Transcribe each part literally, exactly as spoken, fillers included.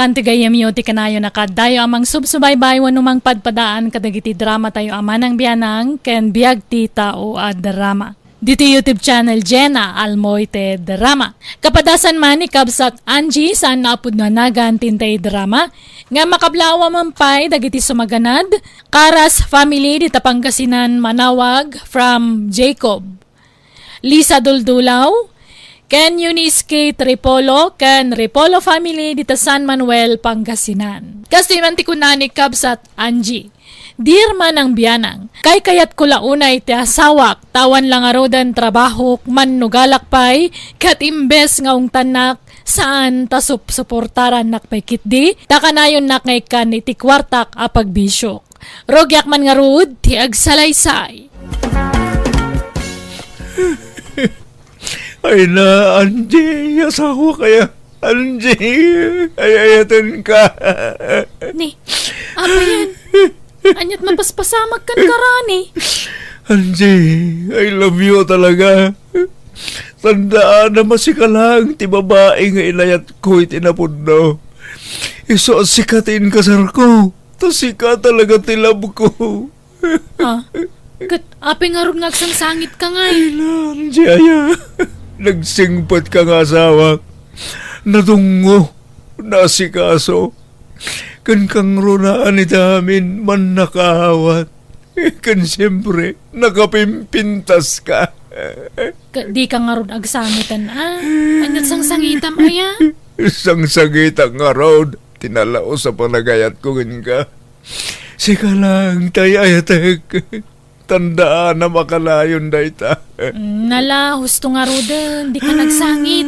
Kanti gayyemyo ti kanayon a kaaddayo a mangsubsubaybay wenno mangpadpadaan kadagiti dramatayo a Manang Bianang ken Biag ti Tao a Drama. Ditoy YouTube channel Jenna Almoite Drama. Kapadasan man ni Kabsat Angie saan nga a pudno a nagan ti intay drama, nga makablawa man pay dagiti sumaganad, Karas family dita Pangasinan, Manawag from Jacob. Lisa Duldulaw, ken Eunice K. Tripolo, ken Tripolo family dita San Manuel, Pangasinan. Kastoy man ti kuna ni Kabsat Angie. Dear Manang Bianang, kaykayatko la unay ti asawak, ta awan la ngaruden trabahok, mannugalak pay, ket imbes nga ungtannak, saan ta sup-, suportarannak pay ketdi, ta kanayonnak nga ikkan iti kuartak a pagbisiok. Rugiak man ngarud ti agsalaysay. Ay na, Angie, asawak aya. Angie, ay-ayatenka. Ni, apayen? Ania't mapaspasamak kenka, Rani? Angie, I love you talaga. Tandaanam a sika laeng ti babai nga inayatko iti napudno. Isu a sika ti inkasarko. Ta sika talaga ti love ko. Ah, ket apay ngarud nga agsangsangitka ngay? Ay, Angie aya. Nagsingpetka nga asawak. Nadungngo, naasikaso. Ken kangrunaan iti amin, mannakaawat. Ken siempre, nakapimpintaska. Ket dika ngarud agsangiten, a? Ania't sangsangitam aya? Sangsangitak ngarud ti nalaus a panagayatko kenka. Sika laeng ti ay-ayatek. Tandaanam a kanayon dayta. Mm, nala, husto ngaruden, dika nagsangit.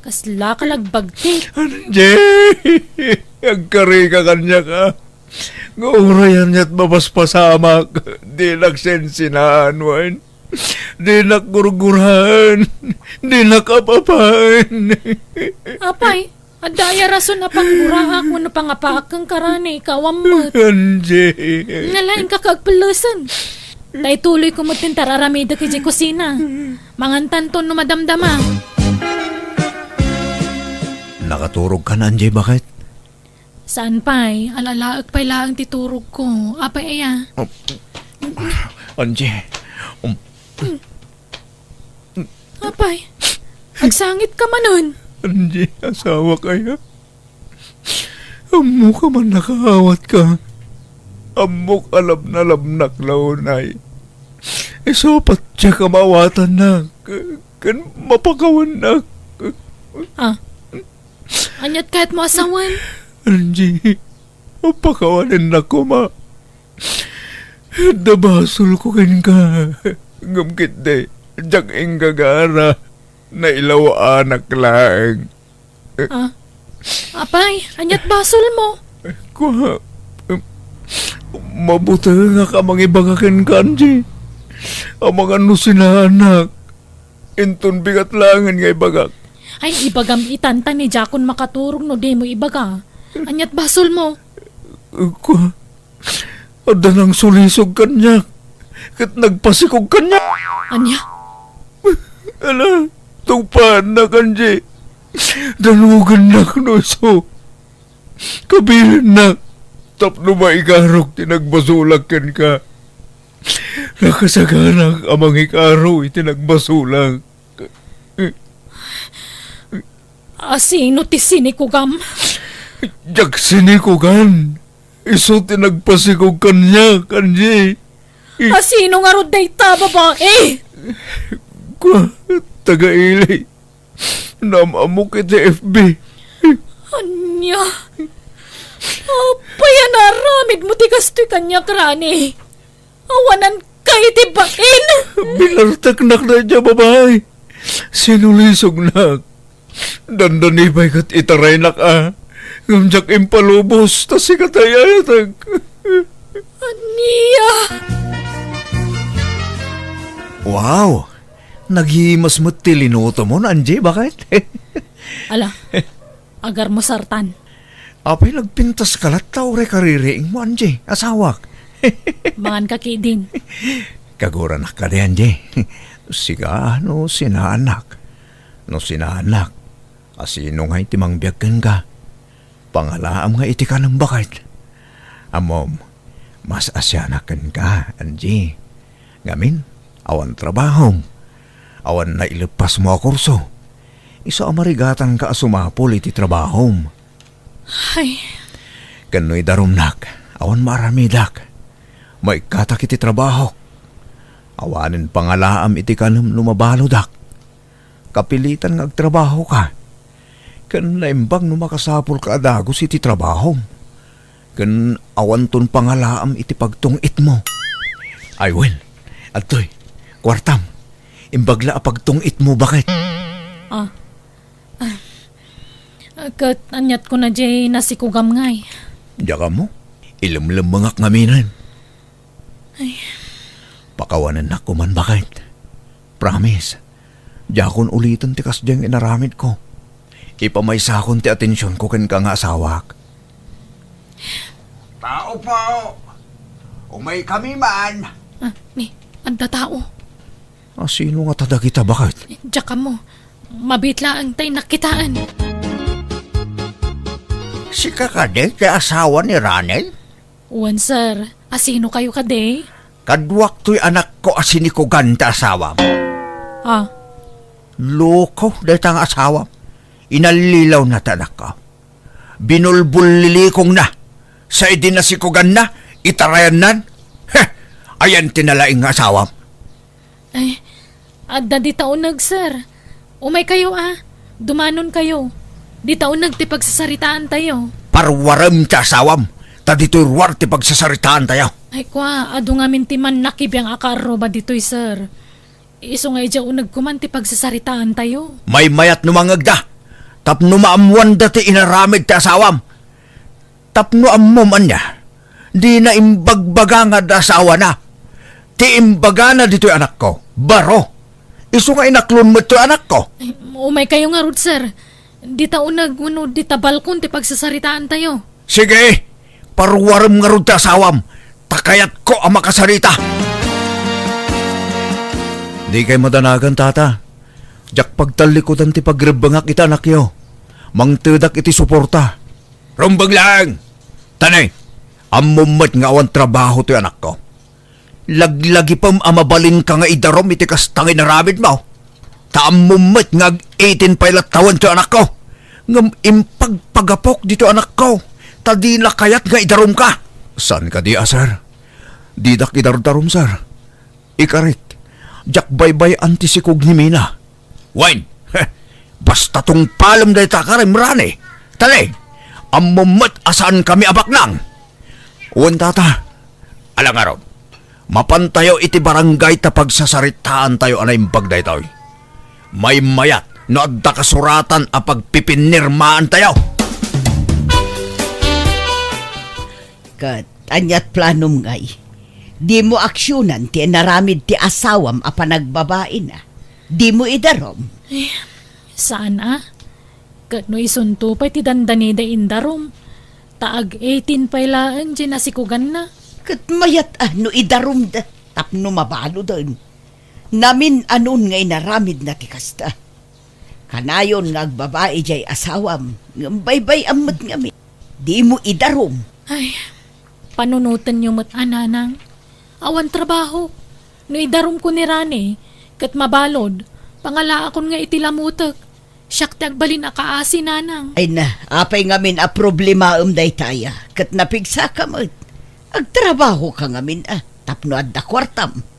Kaslaka la agbagtik. Angie, agkarika kaniak a. Nga uray ania't mapaspasamak, dinak sensenaan wen dinak gurguraen, dinak ap-apaen. Apay, adda aya rason a pangguraak wenno pangapaak kenka, Rani, ikaw ammet. Angie. Nalaing ka kaagpellesen. Ta ituloyko met ti ar-aramidek idiay kusina. Mangantanton no madamdama. Nakaturogkan, Angie, baket? Saan pay, al-alaek pay laeng ti turogko. Apay aya? Oh. Angie. Um. Apay, agsangitka manen. Angie, asawak aya. Ammok a mannakaawatka. Ammok a labnalabnak la unay. Isu a patiek a maawatannak ken mapakawannak. Ah, ania't kayatmo a sawen? Angie, pakawanennak koma. Adda basolko kenka. Ngem ketdi, diak inggagara. Nailaw-anak laeng. Ah? Apay, ania't basolmo? Kua, em, mabutengak a mangibaga kenka, Angie. Amangan no sinaannak. Inton bigat laengen nga ibagak. Ay, ibagam itan ta ni diakon makaturog no dimo ibaga. Ania't basolmo? Kua, adda nangsulisog kaniak, ket nagpasikog kaniak. Ania? Ala, tungpaannak, Angie. Danugennak no isu. Kabilinnak tapno maikarok ti nagbasolak kenka. Nakasaganak a mangikaro iti nagbasolak. Asino ti sinikugam? Diak sinikugan. Isu ti nagpasikog kaniak, Angie. Asino ngarud dayta babai? Kua, taga-ili. Naam-ammok iti F B. Ania? Apay a naaramidmo ti kastoy kaniak, Rani? Awananka iti bain! Binarteknak daydiay a babai. Sinulisognak. Dandani pay ket itaraynak a. Ngem diak impalubos, ta sika ti ay-ayatek. Ania? Wow! Naghimas met ti linutomon, Angie, baket? Ala, agarmo sartan. Apay nagpintaska latta uray kaririingmo, Angie, asawak? Manganka ketdin. Kaguranak kadi, Angie. Sika no sinaannak. No sinaannak, asino ngay ti mangbiag kenka? Pangalaam nga iti kanem, baket. Ammom, mas asianak kenka, Angie. Ngamin, awan trabahom. Awan naileppasmo a kurso. Isu a marigatanka a sumapul iti trabahom. Ay. Ken no idarumnak, awan maaramidak. Maikkatak iti trabahok. Awanen pangalaam iti kanem no mabaludak. Kapilitan nga agtrabahoka. Ken naimbag no makasapulka a dagus iti trabahom. Ken awanton pangalaam iti pagtung-itmo. Ay, wen, adtoy, kuartam. Imbag la a pagtung-itmo, baket. Ah. Ah. Ket aniat ko na jay nasikugam ngay. Diak ammo. Ilemlemmengak ngaminen. Ay. Pakawanennak koman, baket. Promise. Diakon uliten ti kasdiay nga inaramidko. Ipamaysakon ti atensionko kenka nga asawak. Tao po! Umaykami man! Ah, ni, adda tao. A, sino ngata dagita, baket? Diak ammo. Mabiit laeng ta innak kitaen. Sika kadi ti asawa ni Rani? Wen, sir. A, sino kayo kadi? Kaduak toy anakko a sinikugan ti asawam. Ah. Loko dayta nga asawam. Inallilawna ti anakko. Binulbullilikongna. Sa idi nasikuganna, itarayannan. Heh! Ayan ti nalaing nga asawam. Ay, adda dita uneg, sir. Umay kayo, a. Dumanon kayo. Dita uneg ti pagsasaritaan tayo. Parwarem ti asawam, ta ditoy ruar ti pagsasaritaan tayo. Ay, kwa, adu ngamin ti mannakibiang a kaarruba ditoy, sir. Isu nga idiay uneg koman ti pagsasaritaan tayo. Maymayat no mangegda, tapno maammoanda ti inaramid ti asawam. Tapno ammom ania, dina imbagbaga nga adda asawana. Ti imbagana ditoy anakko, baro. Isu nga inaklon met toy anakko. Ay, umay kayo ngarud, sir. Dita uneg wenno dita balkon ti pagsasaritaan tayo. Sige, parwarem ngarud ti asawam, ta kayatko a makasarita. Dikay madanagan, tata. Diak pagtallikudan ti pagrebbengak iti anakyo. Mangtedak iti suporta. Rumbeng laeng! Tani, ammom met nga awan trabaho toy anakko. Laglagipem a mabalinka nga idarum iti kasta nga inaramidmo. Ta ammom met nga ag-eighteen pay latta wen toy anakko. Ngem impagpagapok ditoy anakko, ta dina kayat nga idarumka. Saan kadi a, sir? Didak idardarum, sir. Ikarit, diak baybay-an ti sikog ni Mina. Wen, heh, basta tungpalem dayta karim, Rani. Tali, ammom met a saankami a baknang. Wen, tata. Ala ngarud, mapantayo iti barangay ta pagsasaritaantayo a naimbag daytoy. Maymayat no adda kasuratan a pagpipinirmaantayo. Ket aniat planom ngay? Dimo aksionan ti inaramid ti asawam a panagbabaina. Dimo idarum. Eh, saan a? Ket no isunto pay ti dandanida indarum, ta ag-eighteen pay laeng diay nasikuganna. Ket mayat a no idarumda tapno mabaludan. Namin-anon nga inaramidna ti kasta. Kanayon nga agbabai diay asawam, ngem baybay-am met ngamin. Dimo idarum. Ay, panunotenyo met a, nanang. Awan trabaho. No idarumko ni Rani, ket mabalud, pangalaakon nga iti lamutek. Siak ti agbalin a kaasi, nanang. Ay na, apay ngamin a problemaem daytaya, ket napigsaka met. Agtrabahoka ngamin a, tapno adda kuartam.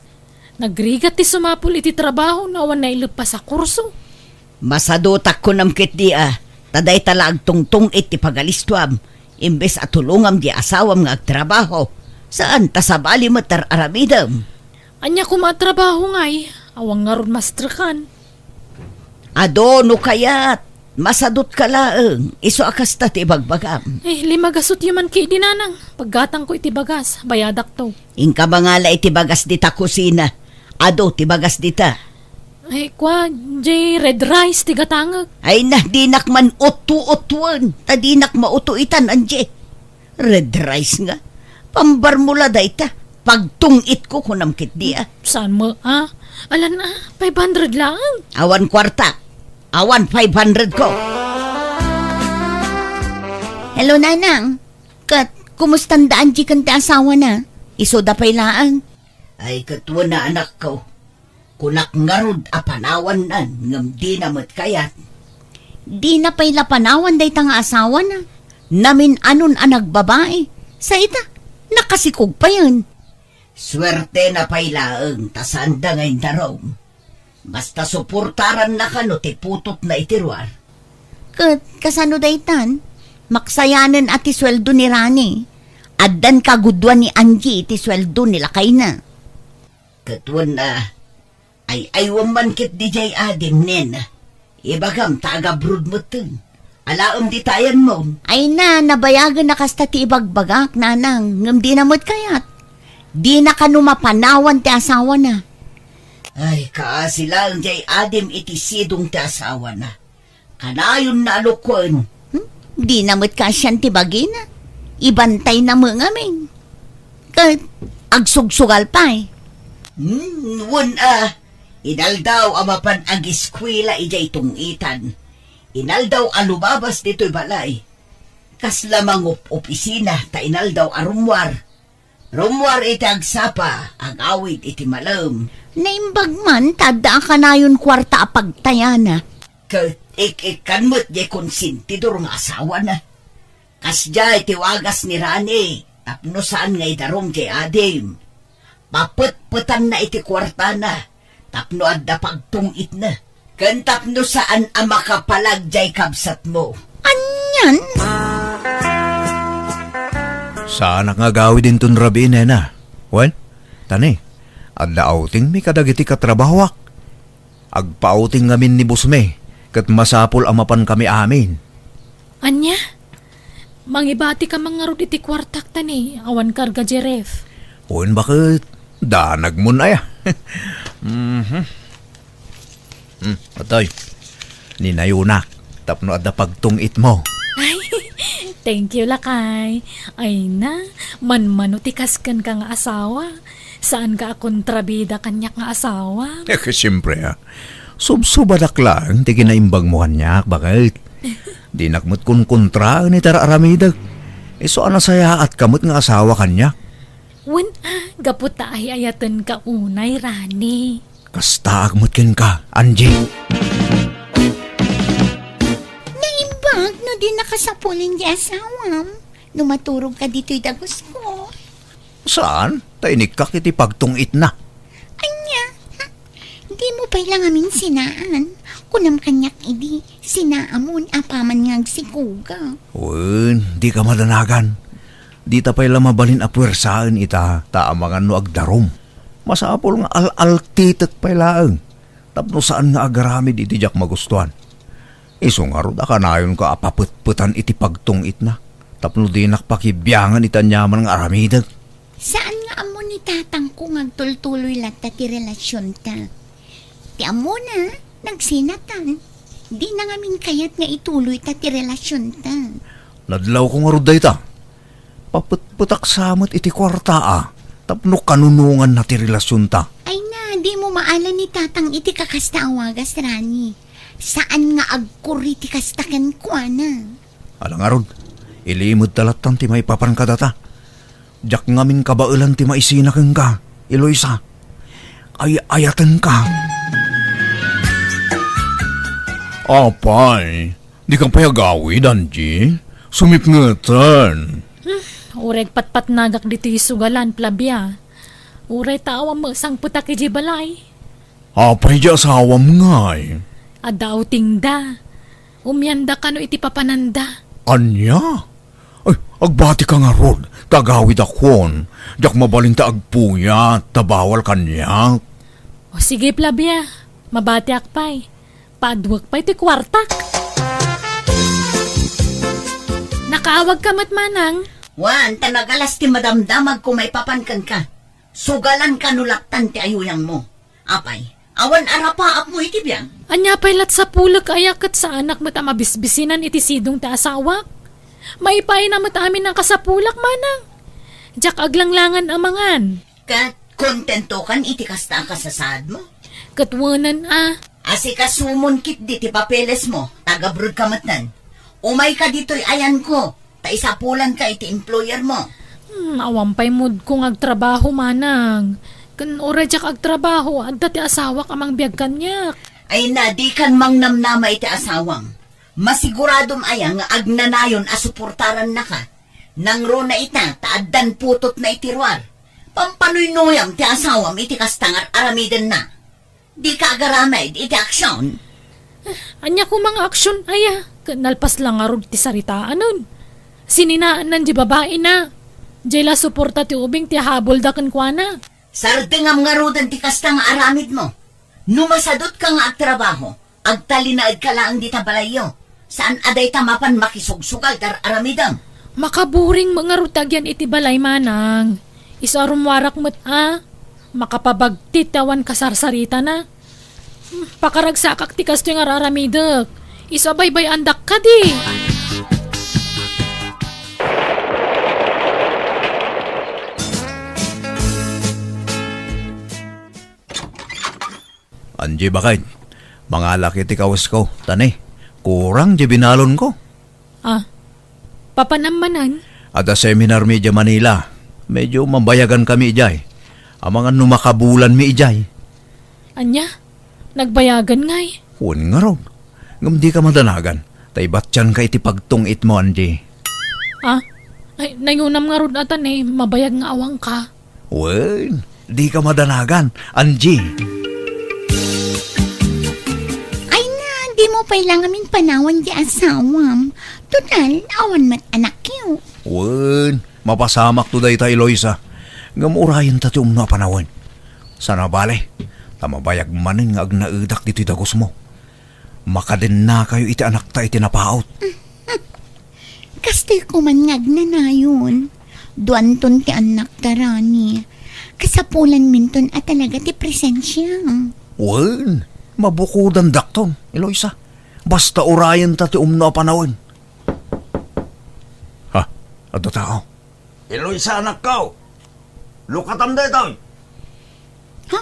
Nagrigat ti sumapul iti trabaho no awan naileppas a kurso. Masadutak kunam ketdi a, ta dayta la agtungtung-it ti pagalistuam, imbes a tulongam di asawam nga agtrabaho, saan ta sabali met ar-aramidem. Ania koma a trabaho ngay? Awan ngarud mastrekan. Adu no kayat, masadutka laeng, isu a kasta ti ibagbagam. Eh, limagasutyo man ketdi, nanang. Paggatangko iti bagas, bayadakto. Inka mangala iti bagas dita kusina. Adu ti bagas dita. Ay, kwa, diay red rice ti gatangek. Ay na, dinak man uttu-uttuen, ta dinak mautuitan, Angie. Red rice nga? Pambarmo la dayta. Pagtung-itko kunam ketdi a. Saan mo, a? Alan a, five hundred laeng. Awan kuarta. Awan five hundred ko. Hello, Nanang. Ket, kumusta da Angie ken ti asawana? Isuda pay laeng. Ay, ket wen a, anakko. Kunak ngarud a panawannan, ngem dina met kayat. Dina pay la panawan dayta nga asawana. Namin-anon a nagbabai. Sa ita, nakasikog payen. Suertena pay laeng ta saanda nga indarum. Basta suportaranna kano ti putotna iti ruar. Ket kasano daytan? Maksayanen a ti sueldo ni Rani. Addan kagudoan ni Angie iti sueldo ni lakayna. Ket wen a, ay-aywem man ketdi jay adim, nena. Ibagam ta agabrod metten. Alaem dita ayanmo. Ay na, nabayagen a kasta ti ibagbagak, Nanang, ngem dina met kayat. Dina kano mapanawan ti asawana. Ay, kaasi laeng jay adim iti sidong ti asawana. Kanayonna a lukuen. Hmm? Dina met kaasian ti bagina. Ibantayna met ngamin. Ket agsugsugal pay. Hmm, wen a, inaldaw a mapan agiskuela idiay tungtan. Inaldaw a lumabas ditoy balay. Kasla mangup-opisina ta inaldaw a rummuar. Rummuar iti agsapa, agawid iti malem. Naimbag man ta adda a kanayon kuarta a pagtayana. Ket ik-ikkan met jay konsentidor nga asawana. Kasdiay ti wagas ni Rani, tapno saan nga idarum jay adim. Papetpetanna iti kuartana, tapno adda pagtung-itna. Ken tapno saan a makapalag jay kabsatmo. Anian? Saanak nga agawid inton rabii, nena. Wen, tani, adda outingmi kadagiti katrabahoak. Agpa-outing ngamin ni bosmi, ket masapul a mapankami amin. Ania? Mangibatika man ngarud iti kuartak ta ni awan karga jay ref. Wen baket, danagmon aya. Mhm. Hmm, atoy. Ninayonak, tapno adda pagtung-itmo. Ay, thank you, lakay. Ay na, manmano ti kas kenka nga asawa. Saanka a kontrabida kaniak nga asawa. Eh, siempre, ah. Subsubadak laeng ti kinaimbagmo kaniak, baket. Dinak met konkontraen iti ar-aramidek. Isu a nasayaatka met nga asawa kaniak. Wen a, gapu ta ay-ayatenka unay, Rani. Kastaak met kenka, Angie. Naimbag no di nakasapulen ti asawam, no maturogka ditoy dagusko. Saan? Ta inikkak iti pagtung-itna. Ania? Dimo pay la ngamin sinaan. Kunam kaniak idi, sinaamon apaman nga agsikuga. Wen, dika madanagan. Dita pay la mabalin a puersaen ita, ta amangan no agdarum. Masapul nga al-altitek pay laeng, tapno saan nga agaramid iti diak magustuan. Isu ngarud a kanayonka a papetpetan iti pagtung-itna, tapno dinak pakibiangan iti aniaman nga aramidek. Saan nga ammo ni tatangko nga agtultuloy latta ti relasionta. Ti ammona, nagsinatan. Dina ngamin kayat nga ituloyta ti relasionta. Nadlawko ngarud dayta. Papetpetak sa met iti kuarta a, tapno kanunonganna ti relasionta. Ay na, dimo maala ni tatang iti kakasta a wagas, Rani. Saan nga agkuri ti kasta kenkuana. Ala ngarud, ilimedta lattan ti maipapan kadata. Diak ngamin kabaelan ti maisina kenka, Eloisa. Ay-ayatenka. Apay, dika pay agawid, Angie? Sumipngeten. Hmm, uray agpatpatnagak ditoy sugalan, Flavia. Uray ta awan met sangpetak idiay balay. Apay di asawam ngay? Adda outingda. Umianda kano iti papananda. Ania? Ay, agbatika ngarud, ta agawidakon. Diak mabalin ta agpuyat, ta bawal kaniak. O sige, Flavia, mabatiak pay. Paaduek pay ti kuartak. Nakaawagka met, manang? Wen, ta nagalas ti madamdamagko maipapan kenka. Sugalan kano lattan ti ayuyangmo. Apay, awan arapaapmo iti biag? Ania pay lat sapulek aya ket saanak met a mabisbisinan iti sidong ti asawak? Maipaayna met amin a kasapulak, manang. Diak aglanglangan a mangan. Ket kontentokan iti kasta a kasasaadmo? Ket wenen a. Asikasumon ketdi ti papelesmo, ta agabrodka metten. Umayka ditoy ayanko. ta isapulanka iti employer mo. Hmm, awan pay mood ko nga agtrabaho, manang. Ken uray diak agtrabaho, adda ti asawak a mangbiag kaniak. Ay na, dikan mangnamnama iti asawam. Masiguradom aya nga agnanayon a suportarannaka? Nangruna ita ta addan putotna iti ruar. Pampanuynuyam ti asawam iti kasta nga ar-aramidenna. Dika agaramid iti aksion. Ania koma nga aksion aya? Ket nalpas la ngarud ti saritaen. Sininaannan di babaina. Diay la suporta ti ubing ti habolda kenkuana. Sardengam ngaruden ti kasta nga aramidmo. No masadutka nga agtrabaho, agtalinaedka laeng dita balayyo. Saan a dayta mapan makisugsugal ti ar-aramidem. Makaburing met ngarud ti agyan iti balay, manang. Isu a rummuarak met a makapabagtit ti awan kasarsaritana. Hmm, pakaragsakak ti kastoy nga ar-aramidek. Isu a baybay-andak kadi. Angie, baket, mangalak iti kawesko, ta ne, kurang diay binalonko. Ah, papanam manen? Adda seminarmi idiay Manila. Medyo mabayagankami idiay. Amangan no makabulanmi idiay. Ania? Nagbayagan ngay? Wen ngarud. Ngem dika madanagan, ta ibatianka iti pagtung-itmo, Angie. Ah? Ay, nayunam ngarud a ta ne, mabayag nga awanka. Wen, dika madanagan, Angie. Ay na, dimo pay la ngamin panawan ti asawam. Total, awan met anakyo. Wen, mapasamakto dayta, Eloisa. Ngem urayenta ti umno a panawen. Saan a bale, ta mabayag manen nga agnaedak ditoy dagusmo. Makadennakayo iti anakta iti napaut. Kastoy koman nga agnanayon. Duanton ti annakta, Rani. Kasapulanminton a talaga ti presensia. Wen, mabukudandakton, Eloisa. Basta urayenta ti umno a panawen. Ha, adda tao. Eloisa, anakko! Lukatam daytoy! Ha?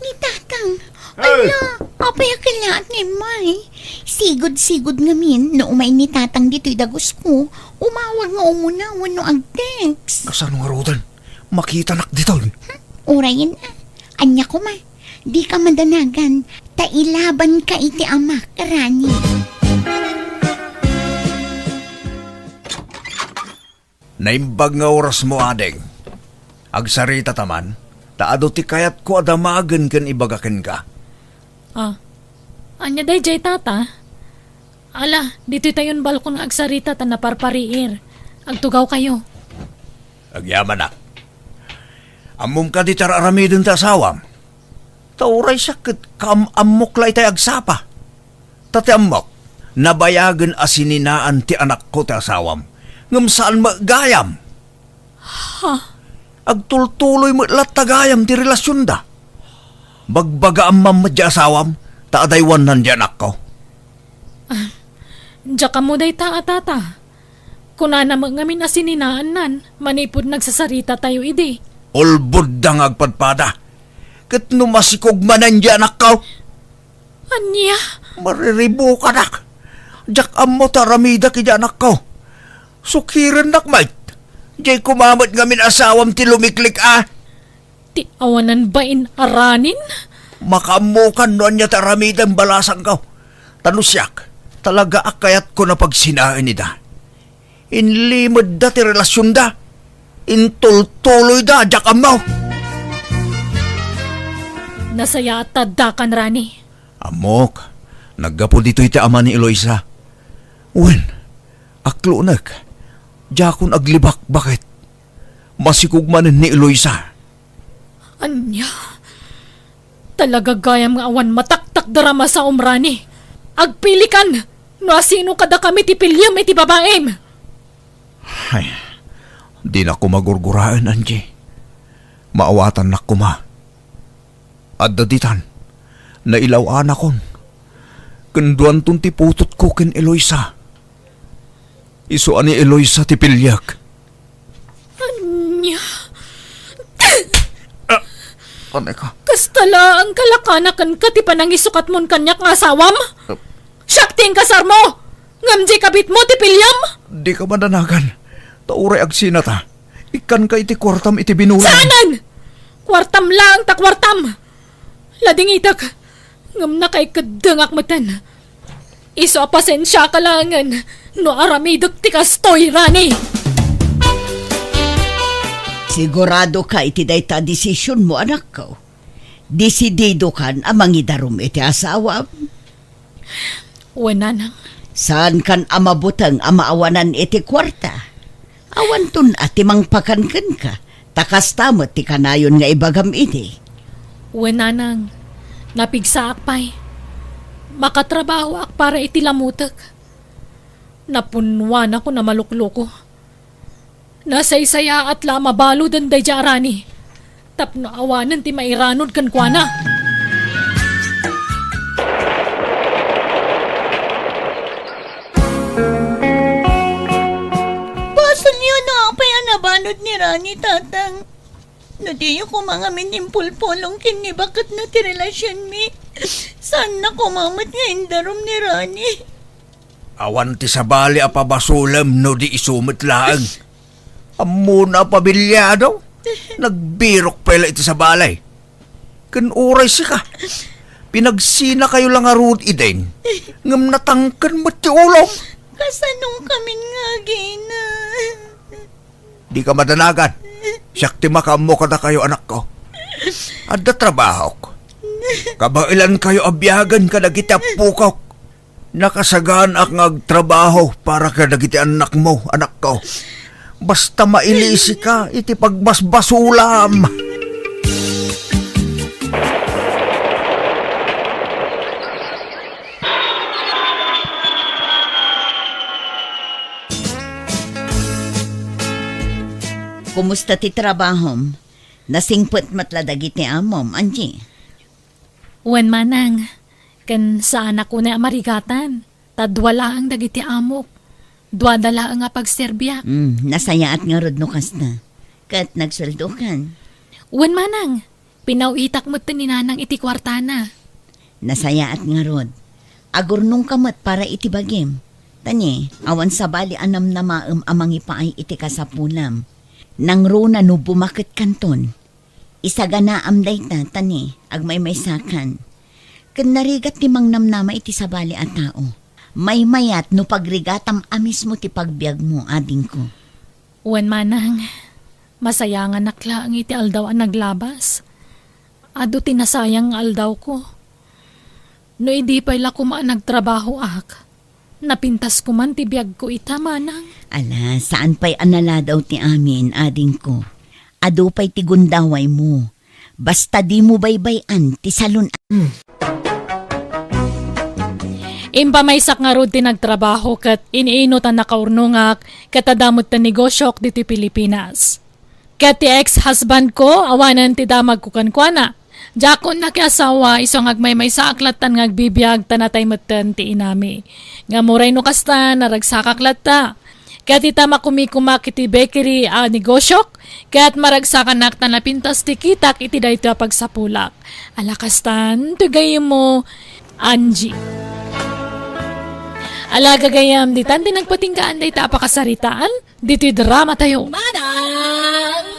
Ni Tatang? Hey! Ala, apay a kellaat nga immay? Sigud-sigud ngamin, no umay ni Tatang ditoy dagusko, umawag nga umuna wenno ag-text. Kasano ngaruden? Makitanak ditoy. Hmm? Urayen, ah. Ania koma, dika madanagan, ta ilabanka iti amak, Rani. Naimbag nga orasmo, ading. Agsarita ta man, ta adu ti kayatko a damagen ken ibaga kenka. Ah, ania daydiay, Tata? Ala, ditoy tayon balkon nga agsarita ta naparpariir. Agtugawkayo. Agyamanak. Ammom kadi ti ar-aramiden ti asawam? Ta uray siak ket kaam-ammok la itay agsapa. Ta ti ammok, nabayagen a sininaan ti anakko ti asawam, ngem saan met gayam. Ha? Agtultuloy met latta gayam ti relasionda. Bagbagaam man met diay asawam, ta adaywannan diay anakko. Ah, diak ammo dayta a, Tata. Kunana met ngamin a sininaannan manipud nagsasaritatayo idi. Ulbodda nga agpadpada. Ket no masikog manen diay anakko? Ania? Mariribukanak. Diak ammo ti aramidak iti anakko. Sukirennak met. Diay koma met ngamin asawam ti lumiklik a. Ti awanan bain a Ranin? Makaammokan no ania ti aramidem balasangko. Ta no siak, talaga a kayatko a pagsinaen ida. Inlimedda ti relasionda. Intultuloyda, diak ammo. Nasayaat ta addakan, Rani. Ammok, naggapu ditoy ti ama ni Eloisa. Wen, aklonek, diakon aglibakbaket. Masikog manen ni Eloisa. Ania? Talaga gayam nga awan mataktakder a masaom, Rani. Agpilikan no asino kadakami ti piliem iti babaim. Ay, dinak koma gurguraen, Angie. Maawatannak koma. Adda ditan, nailaw-anakon. Ken duanton ti putotko ken Eloisa. Isu a ni Eloisa ti piliek. Ania? Ah, anay ka? Kasta laeng kalakanakenka ti panangisukatmon kaniak nga asawam? Ah. Siak ti inkasarmo, ngem diay kabitmo ti piliem? Dika madanagan, ta uray agsinata, ikkanka iti kuartam iti binulan. Saanen! Kuartam laeng ta kuartam! Ladingitek, ngem nakaikeddengak metten. Isu a pasensiaka laengen no aramidek ti kastoy, Rani! Siguradoka iti dayta a desisionmo, anakko? Desididokan a mangidarum iti asawam? Wen, nanang. Saankan a mabuteng a maawanan iti kuarta? Awanton a ti mangpakan kenka, ta kasta met ti kanayon nga ibagam idi. Wen, nanang, napigsaak pay. Makatrabahoak para iti lamutek. Napunnuanakon a malukloko. Nasaysayaat la a mabaluden daydiay a Rani tapno awanen ti mairanod kenkuana. Basolyo no apay a nabalud ni Rani, Tatang. No diyo koma ngamin impulpulong ken ni baketna ti relasionmi, saanna koma met nga indarum ni Rani. Awan ti sabali a pabasolem no di isu met laeng. Ammona a pabiliado. Nagbirok pay la iti sabali. Ken uray sika, pinagsinakayo la ngarud idin, ngem natangken met ti ulom. Kasano kamin nga agina? Dika madanagan. Siak ti makaammo kadakayo, anakko. Adda trabahok. Kabaelankayo a biagen kadagiti appokok. Nakasaganaak nga agtrabaho para kadagiti annakmo, anakko. Basta mailisika iti pagbasbasolam. Kumusta ti trabahom? Nasingpet met la dagiti amom, Angie? Wen, manang, ken saanak unay a marigatan, ta dua laeng dagiti amok. Duada laeng a pagserbiak. Hmm, nasayaat ngarud no kasta. Ket nagsueldokan? Wen, manang, pinaw-itak met ni nanang iti kuartana. Nasayaat ngarud. Agurnongka met para iti bagim. Ta ni, awan sabali a namnamaem a mangipaay iti kasapulam. Nangruna no bumaketkanton. Isaganaam dayta, ta ni, agmaymaysakan. Ken narigat ti mangnamnama iti sabali a tao. Maymayat no pagrigatam a mismo ti pagbiagmo, adingko. Wen, manang, masayanganak laeng iti aldaw a naglabas. Adu ti nasayang nga aldawko. No idi pay la koma a nagtrabahoak, napintas koman ti biagko ita, manang. Ala, saan pay a naladaw ti amin, adingko. Adu pay ti gundawaymo. Basta dimo baybay-an ti salun-, Impamaysak ngarud ti nagtrabaho ket iniinot a nakaurnongak ket adda met ti negosiok ditoy Pilipinas. Ket ti ex-husbandko, awanen ti damagko kenkuana. Diakon nakiasawa, isu nga agmaymaysaak lattan nga agbibiag, ta natay metten ti inami. Ngem uray no kasta, naragsakak latta. Ket ita, makumikumak iti bakery a negosiok, ket maragsakanak ta napintas ti kitak iti daytoy a pagsapulak. Ala kastan, ti gayyemmo, Angie. Ala gagayyem, ditan ti nagpatinggaan dayta a pakasaritaan, ditoy drama tayo. Manang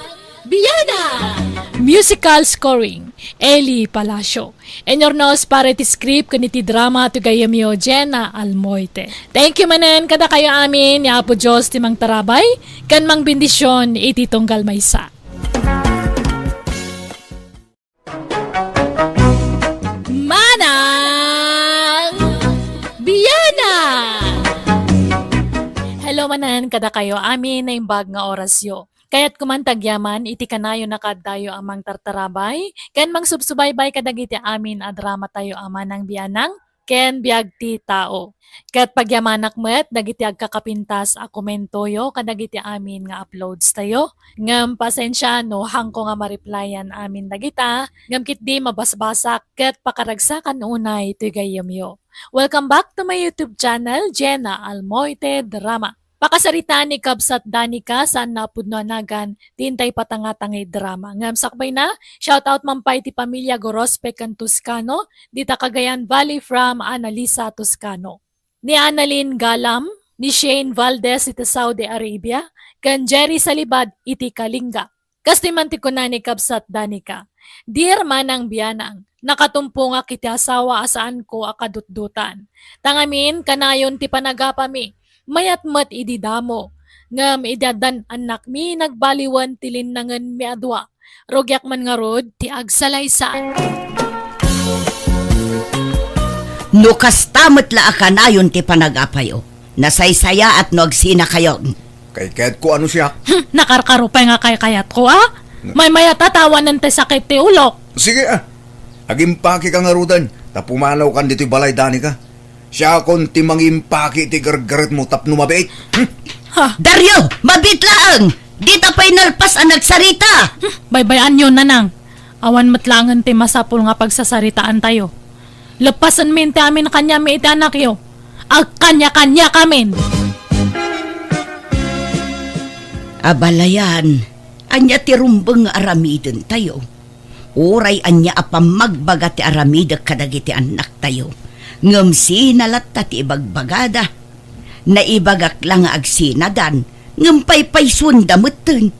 Biana! Musical scoring, Eli Palacio. Inurnos para iti script ken iti drama ti gayyemyo, Jenna Almoite. Thank you manen kadakayo amin ni Apo Dios ti mangtarabay ken mangbendision iti tunggal maysa. Manang Biana! Hello manen kadakayo amin naimbag nga orasyo. Kayatko man ti agyaman iti kanayon a kaaddayo a mangtartarabay ken mangsubsubaybay kadagiti amin a dramatayo a Manang Bianang ken Biag ti Tao. Ket pagyamanak met dagiti agkakapintas a komentoyo kadagiti amin nga uploadstayo. Ngem pasensia no haanko nga ma-replyan amin dagita, ngem ketdi mabasbasak ket pakaragsakan unay toy gayyemyo. Welcome back to my YouTube channel, Jenna Almoite Drama. Pakasaritaan ni Kabsat Danica, saanna a pudno a nagan, ti intay patanga-tanga drama. Ngem sakbayna, shout out man pay ti pamilia Gorospe ken Toscano, dita Cagayan Valley from Annalisa Toscano. Ni Annalyn Galam, ni Shane Valdez iti Saudi Arabia, ken Jerry Salibad iti Kalinga. Kas ti man ti kuna ni Kabsat Danica, "Dear Manang Bianang, nakatumpongak iti asawa a saanko a kadutdutan. Tangamin, kanayon ti panagapami, mayat met idi damo. Ngem idi addan annakmi, nagbaliwen ti linnangenmi a dua. Rugiak man ngarud ti agsalaysay." No kasta met la a kanayon ti panagapayo, nasaysayaat no agsinakayon. Kaykayatko a no siak. Hmm, nakarkaro pay nga kaykayatko, a? Maymayat a ta awanen ti sakit ti ulok. Sige, a. Agimpakeka ngaruden, ta pumanawkan ditoy balay, Danica. Siakon ti mangimpaki iti gargaretmo tapno mabiit. Hmm? Ha? Dario, mabiit laeng! Dita pay nalpas a nagsarita! Hmm, baybay-anyo, Nanang. Awan met laengen ti masapul nga pagsasaritaantayo. Leppasenmin ti amin kaniami iti anakyo. Agkaniakaniakamin! Abalayan, ania ti rumbeng nga aramidentayo? Uray ania a pammagbaga ti aramidek kadagiti annaktayo, ngem sina latta ti ibagbagada? Naibagak la nga agsinadan, ngem paypaysuenda metten.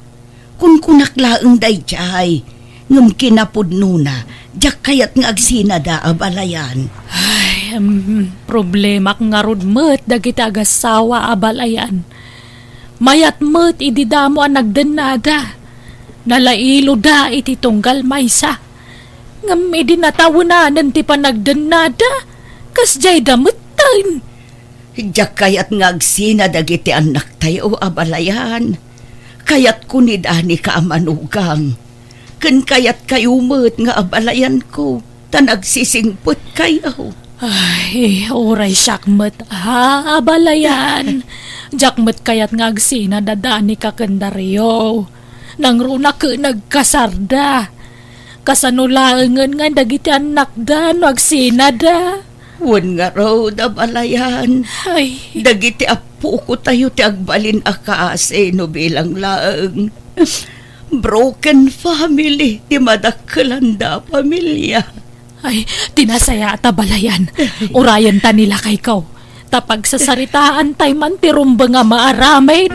Kunkunak laeng daydiay, ngem kinapudnona, diak kayat nga agsinada, abalayan. Ay, em, problemak ngarud met dagiti agassawa, abalayan. Mayat met idi damo a nagdennada. Nalailoda iti tunggal maysa. Ngem idi natawenanen ti panagdennada, kasdiayda metten. Diak kayat nga agsina dagiti annaktayo, abalayan. Kayatko ni Danica a manugang. Ken kayatkayo met nga abalayanko, ta nagsisingpetkayo. Ay, uray siak met a abalayan. Diak met kayat nga agsinada Danica ken Dario. Nangruna ket nagkasarda. Kasano laengen nga dagiti annakda no agsinada? Wen ngarud, abalayan. Ay. Dagiti appokotayo ti agbalin a kaasi no bilang laeng. Broken family ti madakkelanda a pamilia. Ay, ti nasayaat, abalayan. Urayenta ni lakayko. Ta pagsasaritaantay man ti rumbeng a maaramid.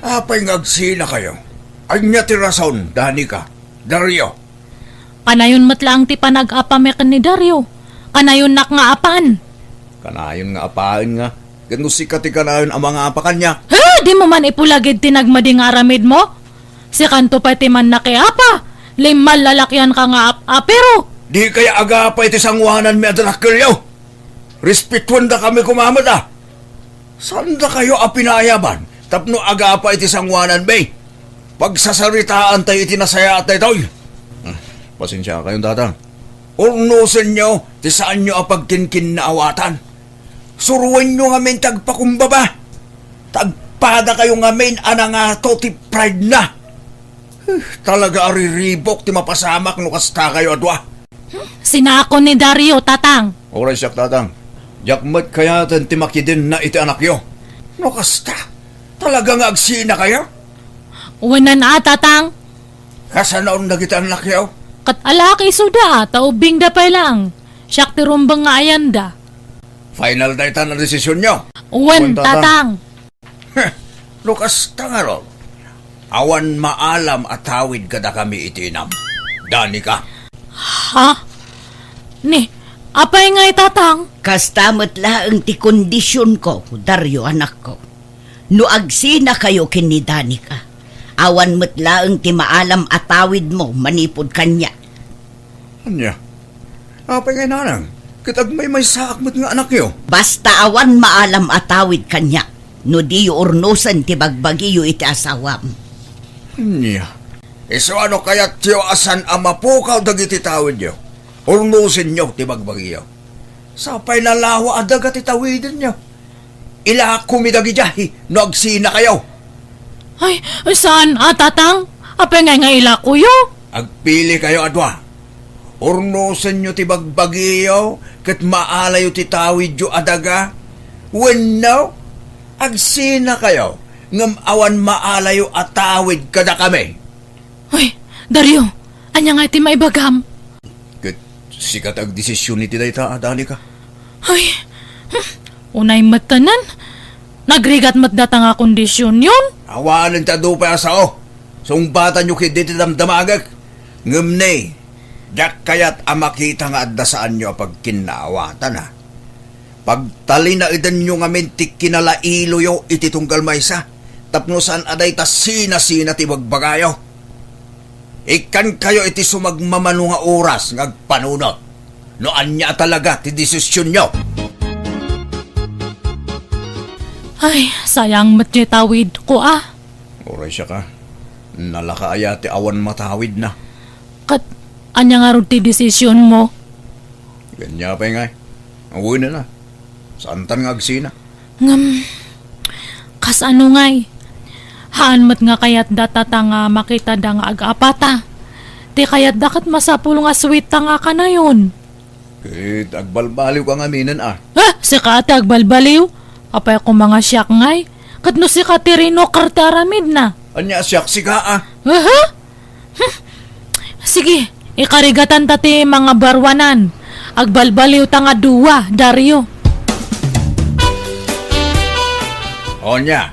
Apay nga agsinakayo? Ania ti rason, Danica, Dario? Kanayon met laeng ti panag-apami ken ni Dario. Kanayonnak nga apaen. Kanayon nga apaen nga, ket no sika ti kanayon a mangapa kaniak. Ha! Dimo man ipulagid ti nagmadi nga aramidmo? Sikanto pay ti mannakiapa. Limmallalakyanka nga ap-apiro. Dikay agapa iti sangoananmi a dakkelyo. Respetuendakami koma met a. Saandakayo a pinayaban tapno agapa iti sangoananmi. Pagsasaritaantayo iti nasayaat daytoy. Ah, pasensiakayon, Tatang. Urnosenyo ti saanyo a pagkinkinnaawatan. Suroenyo ngamin ti agpakumbaba. Ta agpadakayo ngamin a nangato ti pride na. Huh, talaga a riribuk ti mapasamak no kastakayo a dua. Sinako ni Dario, Tatang. Uray siak, Tatang. Diak met kayaten ti makidenna iti anakyo. No kasta, talaga nga agsinakayo? Wen a, Tatang. Kasanoon dagiti annakyo? Ket alak isuda, ta ubbingda pay laeng. Siak ti rumbeng nga ayanda. Final dayta a desisionyo? Wen, Wen, Tatang. Tatang. Heh, no kasta ngarud, awan maalam a tawid kadakami iti inam. Danica. Ha? Ni, apay ngay, Tatang? Kasta met laeng ti kondisionko, Dario, anakko. No agsinakayo ken ni Danica, awan met laeng ti maalam a tawidmo manipud kaniak. Ania? Apay ngay, Nanang? Ket agmaymaysaak met nga anakyo. Basta awan maalam a tawid kaniak, no diyo urnosen ti bagbagiyo iti asawam. Ania? Isu a no kayatyo a saan a mapukaw dagiti tawidyo, urnosenyo ti bagbagiyo. Sapay nalawa a daga ti tawidenyo. Ilakomi dagidiay no agsinakayo. Ay, saan a, Tatang? Apay ngay nga ilakoyo? Agpilikayo a dua. Urnosenyo ti bagbagiyo ket maalayo ti tawidyo a daga. Wenno, agsinakayo ngem awan maalayo a tawid kadakami. Ay, Dario, ania ngay ti maibagam? Ket sika ti agdesision iti dayta, Danica. Ay, Unay met kanen, nagrigat met data nga kondisionyon. Awanen ti adu pay a sao. Sungbatanyo ketdi ti damdamagek. Ngem ne, diak kayat a makita nga adda saanyo a pagkinnaawatan, a. Pagtalinaedanyo ngamin ti kinalailoyo iti tunggal maysa, tapno saan a dayta sinasina ti bagbagayo. Ikkankayo iti sumagmamano nga oras nga agpanunot no ania a talaga ti desisionyo. Ay, sayang met diay tawidko, a. Uray siak, a. Nalaka aya ti awan matawidna? Ket ania ngarud ti desisionmo? Ania pay ngay? Awanen a. Saantan nga agsina. Ngem, kasano ngay? Haan met nga kayatda data nga makitada nga ag-apata. Ti kayatda ket masapul nga sweet ta nga kanayon. Ket agbalbaliwka ngaminen, a. Ha? Sika ti agbalbaliw? Apay koma nga siak ngay? Ket no sika ti rinoker ti aramidna. Ania a siak sika, a? Aha? Hmm. Sige, ikarigatanta ti mangabaruanan. Agbalbaliwta nga dua, Dario. Ania,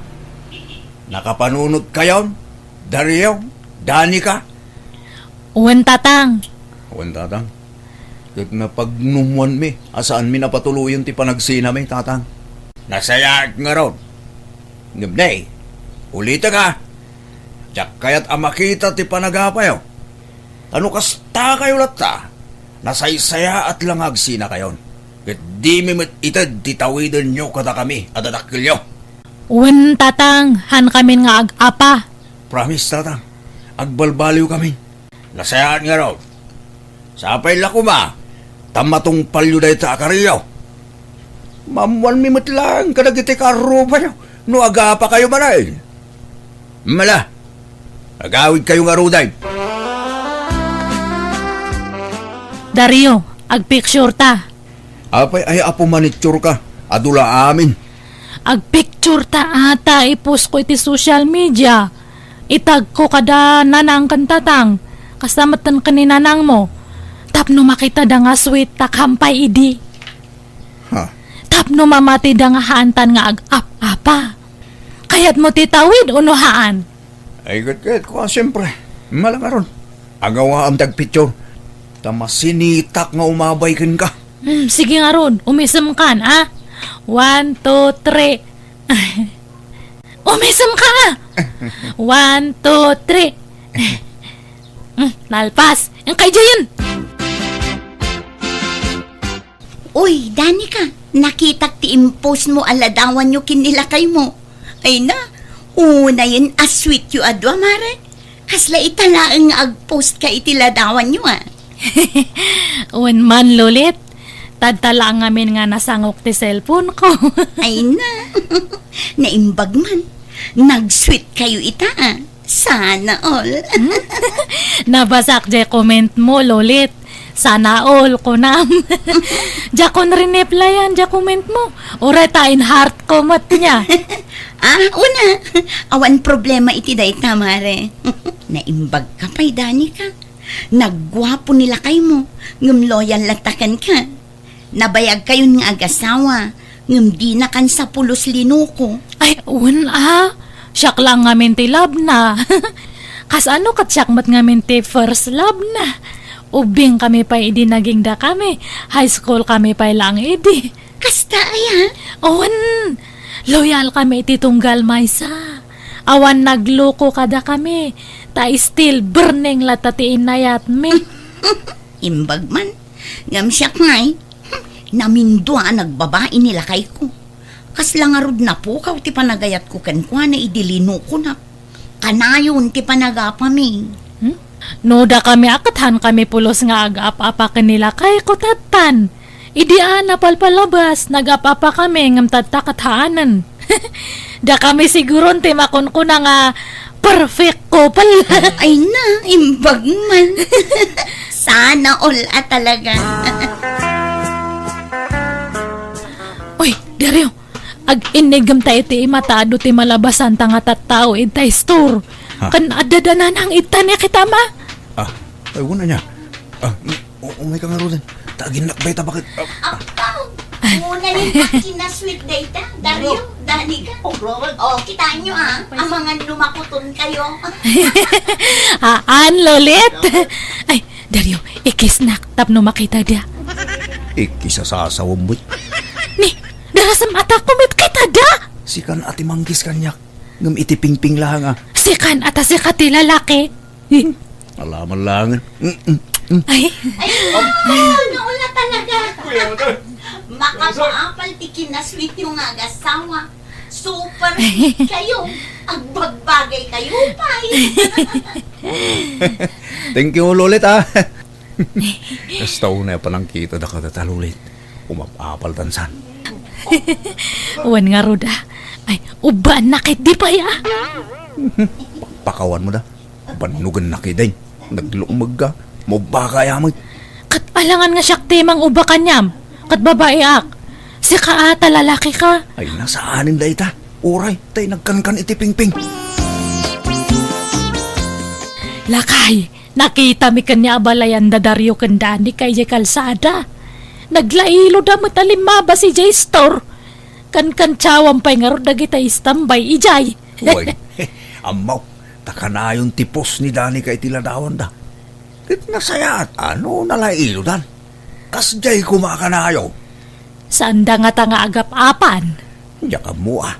nakapanunotkayon? Dario? Danica? Wen, Tatang. Wen, Tatang. Ket napagnumwanmi a saanmi a patuloyen ti panagsinami, Tatang. Nasayaat ngarud. Ngem ne, ulitek, a. Diak kayat a makita ti panagapayo. Ta no kastakayo latta, nasaysayaat la nga agsinakayon. Ket dimi met ited ti tawidenyo kadakami a dadakkelyo. Wen, Tatang, haankamin nga ag-apa. Promise, Tatang. Agbalbaliwkami. Nasayaat ngarud. Sapay la koma ta matungpalyo dayta a kariyo. Maammoanmi met laeng kadagiti kaarrupayo no agapakayo manen. Mala, agawidkayo ngaruden. Dario, agpicture ta. Apay ay apo manicure ka? Adu la amin. Agpicture ta ata, i-post ko iti social media. Itag ko kada nanang ken tatang. Kasta met ken ni nanang mo. Tapno makitada nga sweet ta kampay idi. Ha? Tapno mamatida nga haantan nga ag-ap-apa. Kayatmo ti tawid uno haan? Ay, ket, ket, kua, siyempre. Mala ngarud. Agawaam ti agpicture. Ta masinitak nga umabay kenka. Hmm, sige ngarud, umisemkan, a? One, two, three. Umisemka, a! One, two, three. Hmm, nalpas. Ang kay Jayan. Uy, Danica, nakitak ti impost mo a ladawanyo ken ni lakay mo. Ay na, unayen a sweet yo a dua, mare. Kasla ita laeng nga agpost ka iti ladawanyo, a. Wen man, Lolit. Tadta laeng ngamin nga nasangok ti cellphone ko. Ay na, naimbag man. Nag-sweet kayo ita, a. Sana all. Hmm? Nabasak jay comment mo, Lolit. Sana all, kunam. Diakon rineplyan jay comment mo. Uray ta in-heart ko met nia. A, una. Awan problema iti dayta, mare. Naimbag ka pay, Danica. Nagguapo ni lakay mo, ngem loyal latta kenka. Nabayagkayon nga agasawa, ngem dina kan sapulos linuko. Ay, wen a. Siak la ngamin ti love na. Kasano ket siak met ngamin ti first love na. Ubbing kami pay idi naging dakami. High school kami pay laeng idi. Kasta aya? Wen, loyal kami iti tunggal maysa. Awan nagluko kadakami. Ta still burning latta ti inayatmi. Imbag man. Ngem siak ngay, namindua a nagbabai ni lakayko. Kasla ngarud napukaw ti panagayatko kenkuana idi linukonak. Kanayon ti panagapami. Hmm? No dakami a ket haankami pulos nga ag-ap-apa ken ni lakayko tattan. Idi a napalpalabas, nag-ap-apa kami ngem tatta ket haanen. Dakami siguron ti makunkuna nga perfect couple. Ay na, imbag man. Sana all a talaga. Uy, Dario, ag-innigem ta iti ima ta adu ti malabasanta nga tattao ita store. Ha? Ken adda dananang ita ni kita ma? Ah, ay, wala niya. Ah, u-, umay ka nga, Roden. Ta aginnak bay ta bakit? Ah, ah. Apaw! Una yung kinasweet dayta, Dario, Danica. Oh, kitaan nyo, ah, amangan lumakuton kayo. Haan, Lolit. Ay, Dario, ikisnak tapno makita da. Ikisasasawem met. Ni, darasem ata ko met kita da. Sikan a ti mangkis kaniak, ngem iti pingping laeng a. Sikan ata sika ti lalaki. Alaman laengen. Mm, mm, mm. Ay. Ay, naku, naula talaga. Makapaapal ti kinasweet nyo nga agasawa. Super sweet kayo. Agbagbagay kayo, pay. Thank you, Lolit, ah. Kasta unay a panangkita da kadata, Lolit. Umapapal tansan. Wen ngarud, ah. Ay, ubbaan na ket di pay, ah. Pakpakawan mo da. Bannogen na kidin. Naglukmeg ka. Mubba ka ya met. Ket alangan nga siak ti mangubba kaniam. Ket babaiak. Sika a ta lalaki ka. Ay, nasaanen dayta. Uray, tay nagkankan iti pingping. Lakay, nakitami ken ni abalayan da Dario ken Danica idiay kalsada. Naglailo da met a limmabas idiay store. Kankantiawam pay ngarud dagita istambay idiay. Wen, ammok, ta kanayon ti pos ni Danica iti ladawanda. Ket nasayaat a no nalailodan. Kasdiay koma a kanayo. Saanda ngata nga agap-apan. Diak ammo a.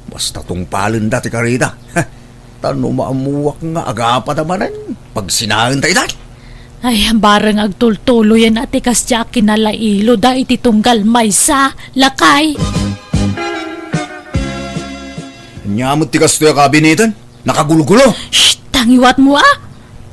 Basta tungpalenda ti karida. Ta no maammuak nga agapada manen, pagsinaenta ita. Ay, bareng agtultuloyen a ti kasdiay a kinalailoda iti tunggal maysa, lakay. Ania met ti kastoy a kabineten? Nakagulgulo. Shh! Tangiwatmo, a!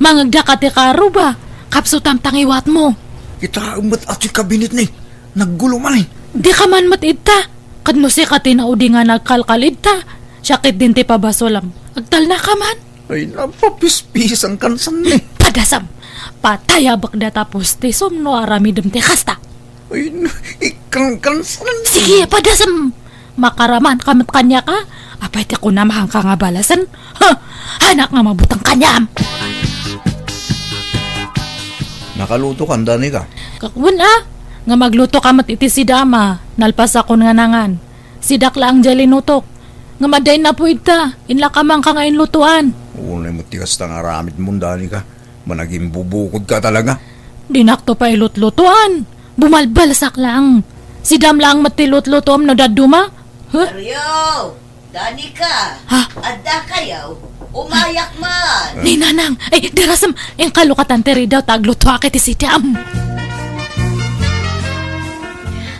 Mangegda ka ti karuba. Kapsutam tangiwatmo. Kitaem met a ti kabinetna. Naggulo man, eh. Dika man met idta. Ket no sika ti naudi nga nagkalkal idta, siak ketdin ti pabasolam. Agtalna ka man. Ay, napapispisan kansan, eh. Padasam. Patayabek data postisom no aramidem ti kasta. Ay, na-, ikkan kansan. Sige, padasam. Makaraman ka met kaniak, a? Apay ti kunam, haanka nga balasen? Ha! Haanak nga mabuteng kaniam! Nakaluto ka, Danica? Wen a, nga magluto ka met iti sidam a, nalpasakon nga nangan. Sidak laeng diay linutok. Ngem adda innapo idta, inlakamanka nga inlutoan. Unay met ti kasta nga aramidmo, Danica. Managimbubukod ka talaga. Dinakto pay lutlutoan. Bumalbalsak laeng. Sidam laeng met ti lutlutoam no dadduma. Huh? Dario! Danica! Ha? Adda kayo? Umayak man! Ni Nanang! Ay, darasem! Inkalokatan ti ridaw ta aglutoak iti sidam.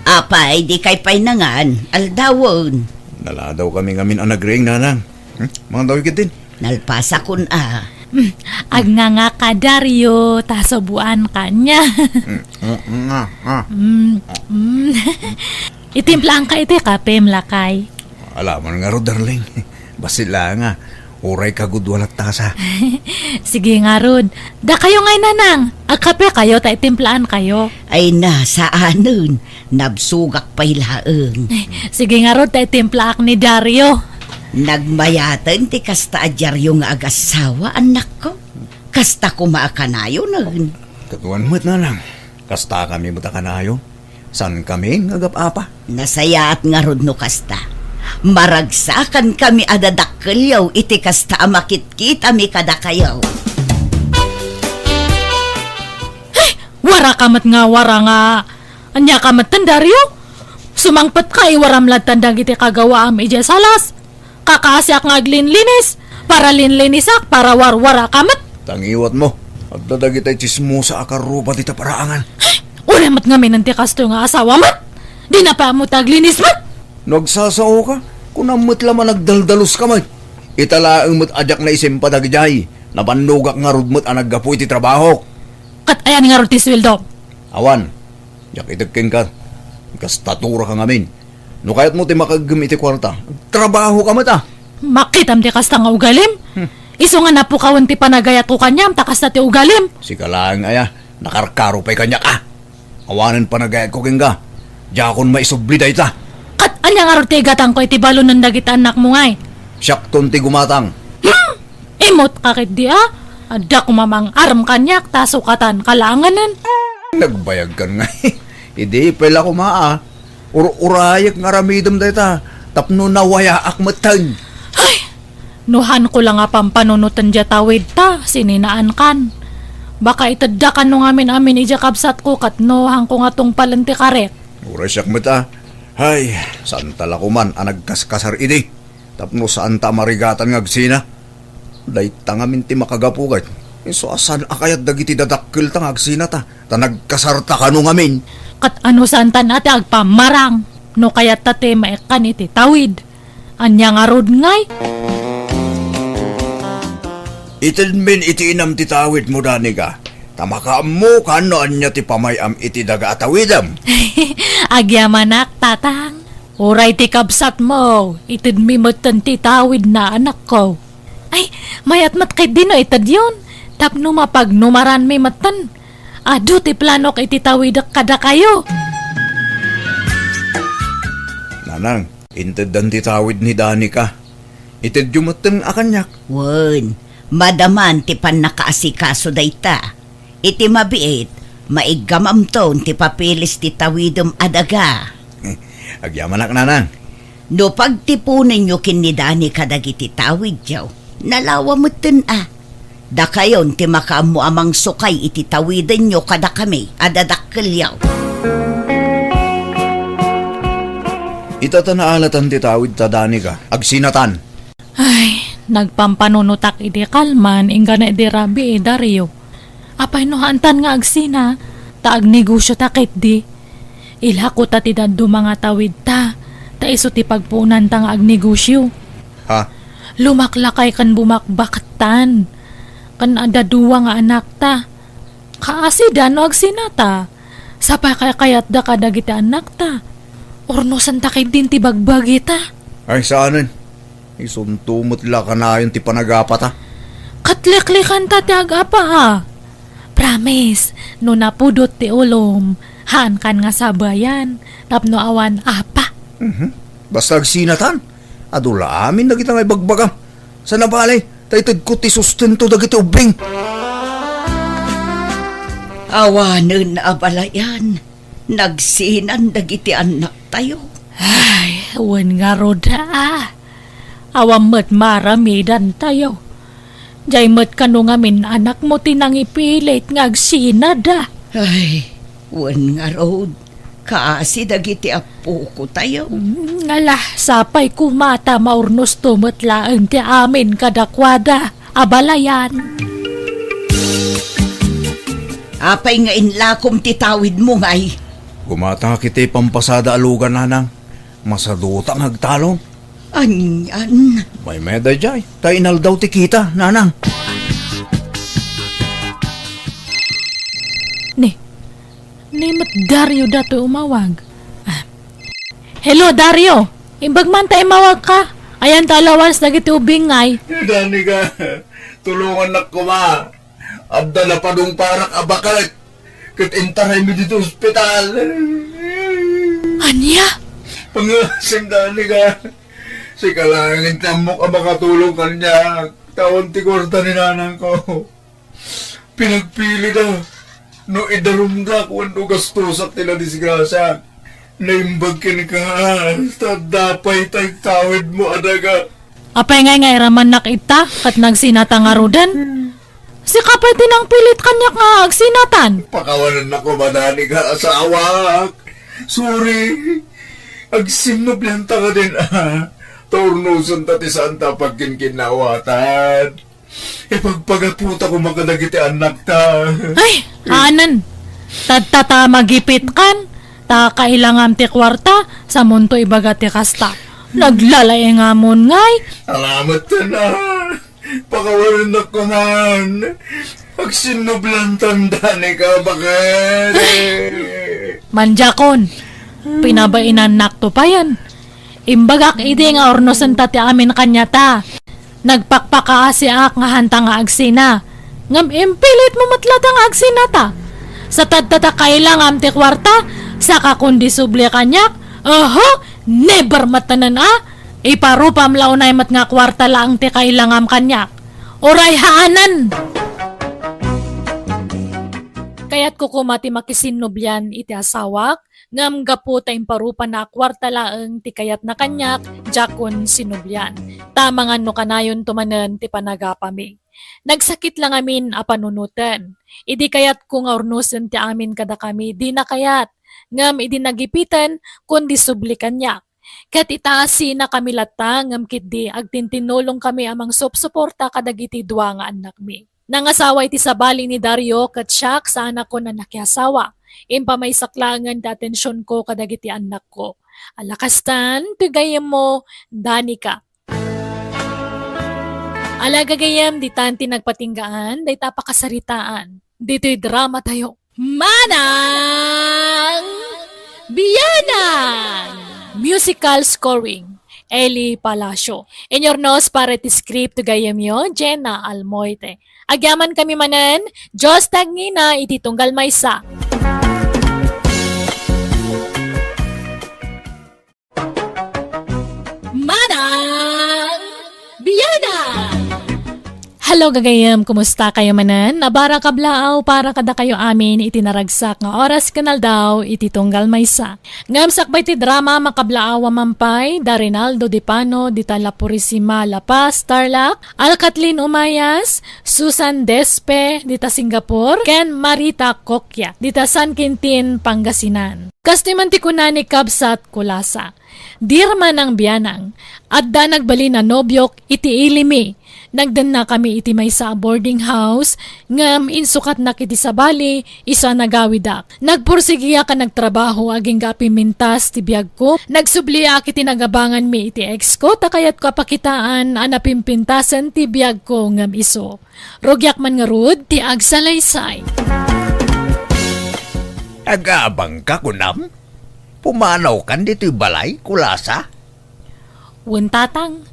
Apay, di kay pay nangan, aldawen. Naladaw kami ngamin a nagriing, Nanang. Hmm? Mangan daw ikit din. Nalpasakon a. Hmm, agnganga ka, Dario, ta suboan kaniak. Hmm, nga, nga. Hmm, hmm. Itimplaanka iti kapem, lakay. Alaman ngarud, darling. Bassit laeng a. Uray kagudua latta sa. Sige ngarud. Dakayo ngay, Nanang. Agkape kayo ta itimplaan kayo. Ay na, saanen. Nabsogak pay laeng. Sige ngarud ta itimplaak ni Dario. Nagmayaten ti kasta a Dario nga agassawa, annakko. Kasta koma a kanayonen. Ket wen met, Nanang. Kasta kami met a kanayon. Saan kami nga agap-apa? Nasayaat ngarud no kasta. Maragsakan kami a dadakkelyo iti kasta a makitkitami kadakayo. Ay! Wara ka met nga wara nga. Ania ka met ten, Dario? Sumangpet ka, iwaram ladtan dagiti kagawaam idiay salas. Kakaasiak nga aglinlinis. Para linlinisak, para warwara ka met. Tangiwatmo. Adda dagiti tsismosa a karruba dita paraangan. Ay, uray met ngamin ti kastoy nga asawa met. Di na pay ammo ti aglinis met. No agsasao ka, kunam met la man agdaldalus ka met. Ita laeng met a diak naisimpa dagidiay. Nabannogak ngarud met a naggapu iti trabahok. Ket ayan ngarud ti sueldo? Awan. Diak ited kenka. Kastatura ka ngamin. No kayatmo ti makaeggem iti kuarta, trabaho ka met a. Makitam ti kasta nga ugalim? Hmm. Isu nga napukawen ti panagayatko kaniam ta kasta ti ugalim. Sika laeng aya, nakarkaro pay kaniak a. Awanen panagayatko kenka. Diakon maisubli dayta. Ket ania ngarud ti igatangko iti balonen dagiti annakmo ngay? Siakton ti gumatang. Hmm! Imut ka ketdi a? Adda koma mangarem kaniak ta sukatan ka laengen. Nagbayag kan ngay. Idi pay la koma a. Ur-urayek nga aramidem dayta tapno nawayaak metten. Ay! No hanko la nga pampanunoten diay tawidta, sininaankan. Baka itedda kano ngamin-amin idiay kabsatko ket no hanko nga tungpalen ti karik. Uray siak met a. Hay, saanta la koman a nagkaskasar idi. Tapno saanta a marigatan nga agsina. Dayta ngamin ti makagapu ket isu a saan a kayat dagiti dadakkelta nga agsinata, ta nagkasarta kano ngamin. Ket ano saantan a ti agpammarang no kayatta ti maikkan iti tawid? Ania ngarud ngay? Itedmin iti inam ti tawidmo, Danica, ta makaammokan no ania ti pamay-am iti daga a tawidem. Agyamanak, Tatang. Uray ti kabsatmo, itedmi metten ti tawidna, anakko. Ay, mayat met ketdi no itedyon, tapno mapagnumaranmi metten. Adu ti planok iti tawidek kadakayo. Nanang, inteddan ti tawid ni Danica. Itedyo metten a kaniak. Wen, madaman ti pannakaasikaso dayta. Iti mabiit, maiggamamton ti papilis ti tawidem a daga. Agyamanak, Nanang. No pagtiponenyo ken ni Danica dagiti tawidyo, nalawa metten a. Dakayon ti makaammo a mangsukay iti tawidenyo kadakami a dadakkelyo. Ita ta naalatan ti tawidta, Danica, agsinatan. Ay, nagpampanunotak idi kalman inggana idi rabii, Dario. Apay no haantan nga agsina, ta agnegosiota ketdi. Ilako ta ti dadduma nga tawidta, ta isu ti pagpuonanta nga agnegosio. Ha? Lumaklakay ken bumakbaktan. Ken adda dua nga anakta. Kaasida no agsinata. Sapay kaykayatda kadagiti annakta. Urnosenta ketdin ti bagbagita. Ay, saanen. Isunto met la kanayon ti panagapata. Katliklikanta ti agapa, a. Promise, no napudot ti ulom, haankan nga sabayan, tapno awan apa. Mhm. Basta agsinatan, adu la amin dagita nga ibagbagam. Sa nabali, ta itedko ti sustento dagiti ubbing. Awanen a balayan, nagsinan dagiti annaktayo. Ay, wen ngarud a. Awan met maaramidantayo. Diay met kano ngamin anakmo ti nangipilit nga agsinada. Ay, wen ngarud. Kaasi dagiti appokotayo. Mm, ala, sapay koma ta maurnosto met laeng ti amin kadakuada a balayan. Apay nga inlakom ti tawidmo, ngay? Gumatak iti pampasada a lugan, nanang. Masaduta nga agtalon. Anian? Maymayat daydiay, ta inaldaw ti kita, nanang. Ni, Ni met Dario datoy umawag. Ah. Hello, Dario! Imbag man ta imawagka. Ayan ta allowance dagiti ubbing, ngay. Danica, tulongannak koma. Adda napadungparak a baket. Ket intaraymi ditoy ospital. Ania? Pangaasim, Danica. Sika laeng ti ammok a makatulong kaniak. Ta awan ti kuarta ni nanangko. Pinagpilida no idarumdak wenno gastosak ti nadisgrasiak. Naimbag kenka, ta adda pay ta iktawidmo a daga. Apay ngay nga iramannak ita ket nagsinata ngaruden? Sika pay ti nangpilit kaniak nga agsinatan. Pakawanennak koma, Danica, asawak. Sorry. Agsinnublianta kadin a. Ta urnosenta ti saanta a pagkinkinnawatan. Ipagpagapota koma kadagiti annakta. Ay, anen. Tadta ta magipitkan, ta kailangam ti kuarta, samonto ibaga ti kasta. Naglalaingamon ngay. Salamat, tana. Pakawanennak koman. Agsinnublantan, Danica, baket. Mandiakon, pinabainannak to payen. Imbagak idi nga urnosenta ti amin kaniata. Nagpakpakaasiak nga hanta nga agsina. Ngem impilitmo met latta nga agsinata. Sa tadta ta kailangam ti kuarta, saka kundi subli kaniak, oho, never met tanan a. Iparupam la unay met nga kuarta laeng ti kailangam kaniak. Uray haanen! Kayatko koma ti makisinnublian iti asawak, ngem gapu ta imparupana a kuarta laeng ti kayatna kaniak, diakon sinnublian. Ta amangan no kanayonto manen ti panagapami. Nagsakit la ngamin a panunoten. Idi kayatko nga urnosen ti amin kadakami, dina kayat. Ngem idi nagipiten, kundi subli kaniak. Ket itaasina kami latta, ngem ketdi agtintinnulong kami a mangsupsuporta kadagiti dua nga annakmi. Nangasawa iti sabali ni Dario ket siak, saanakon a nakiasawa. Impamaysak laengen ti atensionko kadagiti annakko. Ala kastan, ti gayyemmo, Danica. Ala gagayyem, ditan ti nagpatinggaan dayta a pakasaritaan ditoy drama tayo. Manang Bianang! Musical scoring, Eli Palacio. Inurnos para iti script ti gayyemyo, Jenna Almoite. Agyaman kami manen, Dios ti agngina iti tunggal maysa. Manang Bianang! Hello, gagayyem. Kumusta kayo manen? Nabara kablaaw para kadakayo amin iti naragsak nga oras ken aldaw iti tunggal maysa. Ngem sakbay ti drama, makablaaw a mampay da Rinaldo Dipano dita La Purisima, La Paz, Tarlac, Alcatlin Umayas, Susan Despe dita Singapore, ken Marita Coquia dita San Quintin, Pangasinan. Kastoy man ti kuna ni Kabsat Kulasa, Dear Manang Bianang, adda nagbalin a nobiok iti ilimi. Nagdennakami iti maysa a boarding house, ngem insukatnak iti sabali, isu a nagawidak. Nagpursigiak a nagtrabaho agingga a pimpintas ti biagko. Nagsubliak iti nagabanganmi iti ex ko, ta kayatko a pakitaan a napimpintasen ti biagko ngem isu. Rugiak man ngarud ti agsalaysay. Agabangka, kunam? Pumanawkan ditoy balay, Kulasa? Wen, Tatang,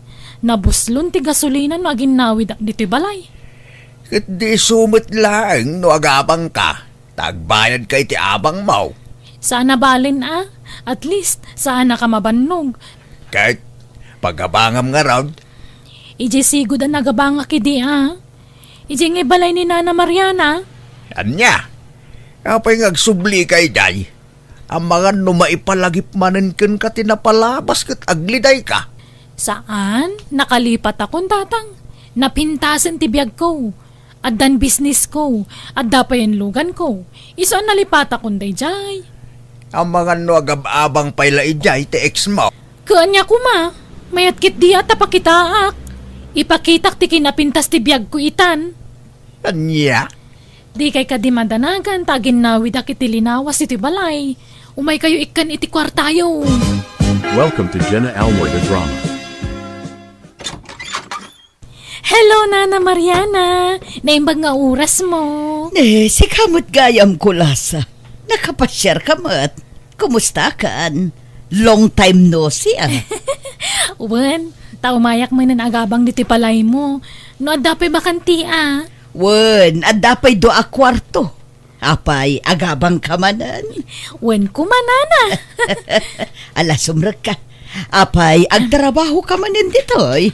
nabuslon ti gasolina no aginnawidak ditoy balay. Ket di isu met laeng no agabangka, ta agbayadka iti abangmo. Saan a balen a, at least, saanaka mabannog. Ket pagabangam ngarud? Idiay sigud a nagabangak idi a. Idiay ngay balay ni Nana Mariana. Ania? Apay nga agsublika idiay? Amangan no maipalagip manen kenka ti napalabas ket aglidayka. Saan, nakalipatakon, Tatang. Napintasen ti biagko. Addan bisnisko. Adda pay inluganko. Isu a nalipatakon daydiay. Amangan no agab-abang pay la idiay ti ex mo. Ket ania koma? Mayat ketdi a ta pakitaak. Ipakitak ti kinapintas ti biagko itan. Ania? Dikay kadi madanagan ta aginnawidak iti linawas iti balay. Umaykayo ikkan iti kuartayo. Welcome to Jenna Almoy the Drama. Hello, Nana Mariana. Naimbag nga oras mo. Ne, sika met gayam, Kulasa. Nakapasiarka met. Kumustakan? Long time no see, ah. Wen, ta umayak manen agabang ditoy balaymo. No adda pay bakanti, ah. Wen, adda pay dua a kuarto. Apay, agabangka manen? Wen koma, Nana. Ala, sumrekka. Apay, agtrabahoka manen ditoy?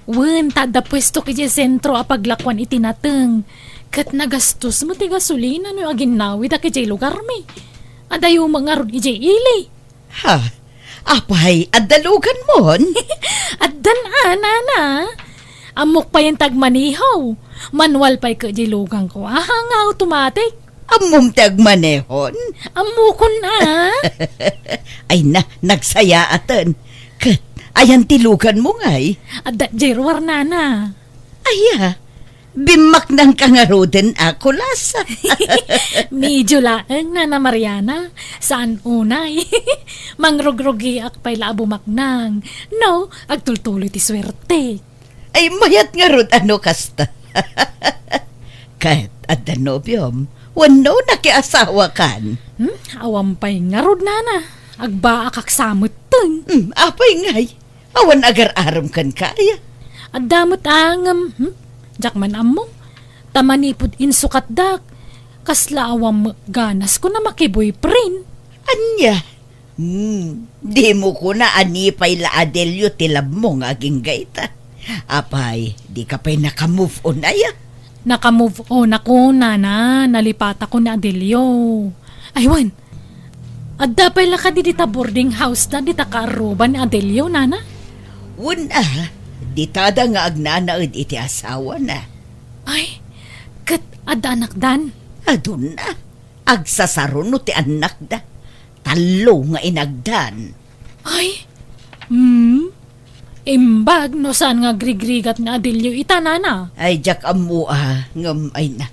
Wen, ta adda puestok idiay sentro a paglakuan iti nateng. Ket nagastos met ti gasolina no aginnawidak idiay lugarmi. Adayo met ngarud idiay ili. Ha? Apay, adda luganmon? Addan a, Nana. Ammok pay ta agmaneho. Manual pay ket diay luganko. Aha, nga automatic. Ammom ti agmanehon? Ammokon a. Ay na, nagsayaaten. Ket, ayan ti luganmo ngay? Adda diay ruar, Nana. Aya, bimmaknangka ngaruden a, Kulasa. Medyo laeng, Nana Mariana. Saan unay. Mangrugrugiak pay la a bumaknang. No, agtultuloy ti suerte. Ay, mayat ngarud a no kasta. Ket adda nobiom, wenno nakiasawakan? Hmm? Awan pay ngarud, Nana. Agbaakak sa metten. Hmm, apay ngay? Awan agar-arem kenka aya? Adda met a ngem, hmm? Diak man ammo. Ta manipud insukatdak, kasla awan met ganasko a makiboyfriend. Ania? Hmm, dimo kuna a ni pay la Adelio ti labmo nga agingga ita. Apay, dika pay naka-move on aya? Naka-move on ako, nana. Nalipatako ni Adelio. Ay, wen. Adda pay la kadi dita boarding house da, dita kaarruba ni Adelio, nana? Wen a, dita da nga agnanaed iti asawana. Ay, ket adda anakdan? Aduna. Agsasarunno ti annakda. Tallo nga inagdan. Ay, hmm? Imbag no saan nga agrigrigat ni Adelio ita, nana? Ay, diak ammo a, ngem ay na.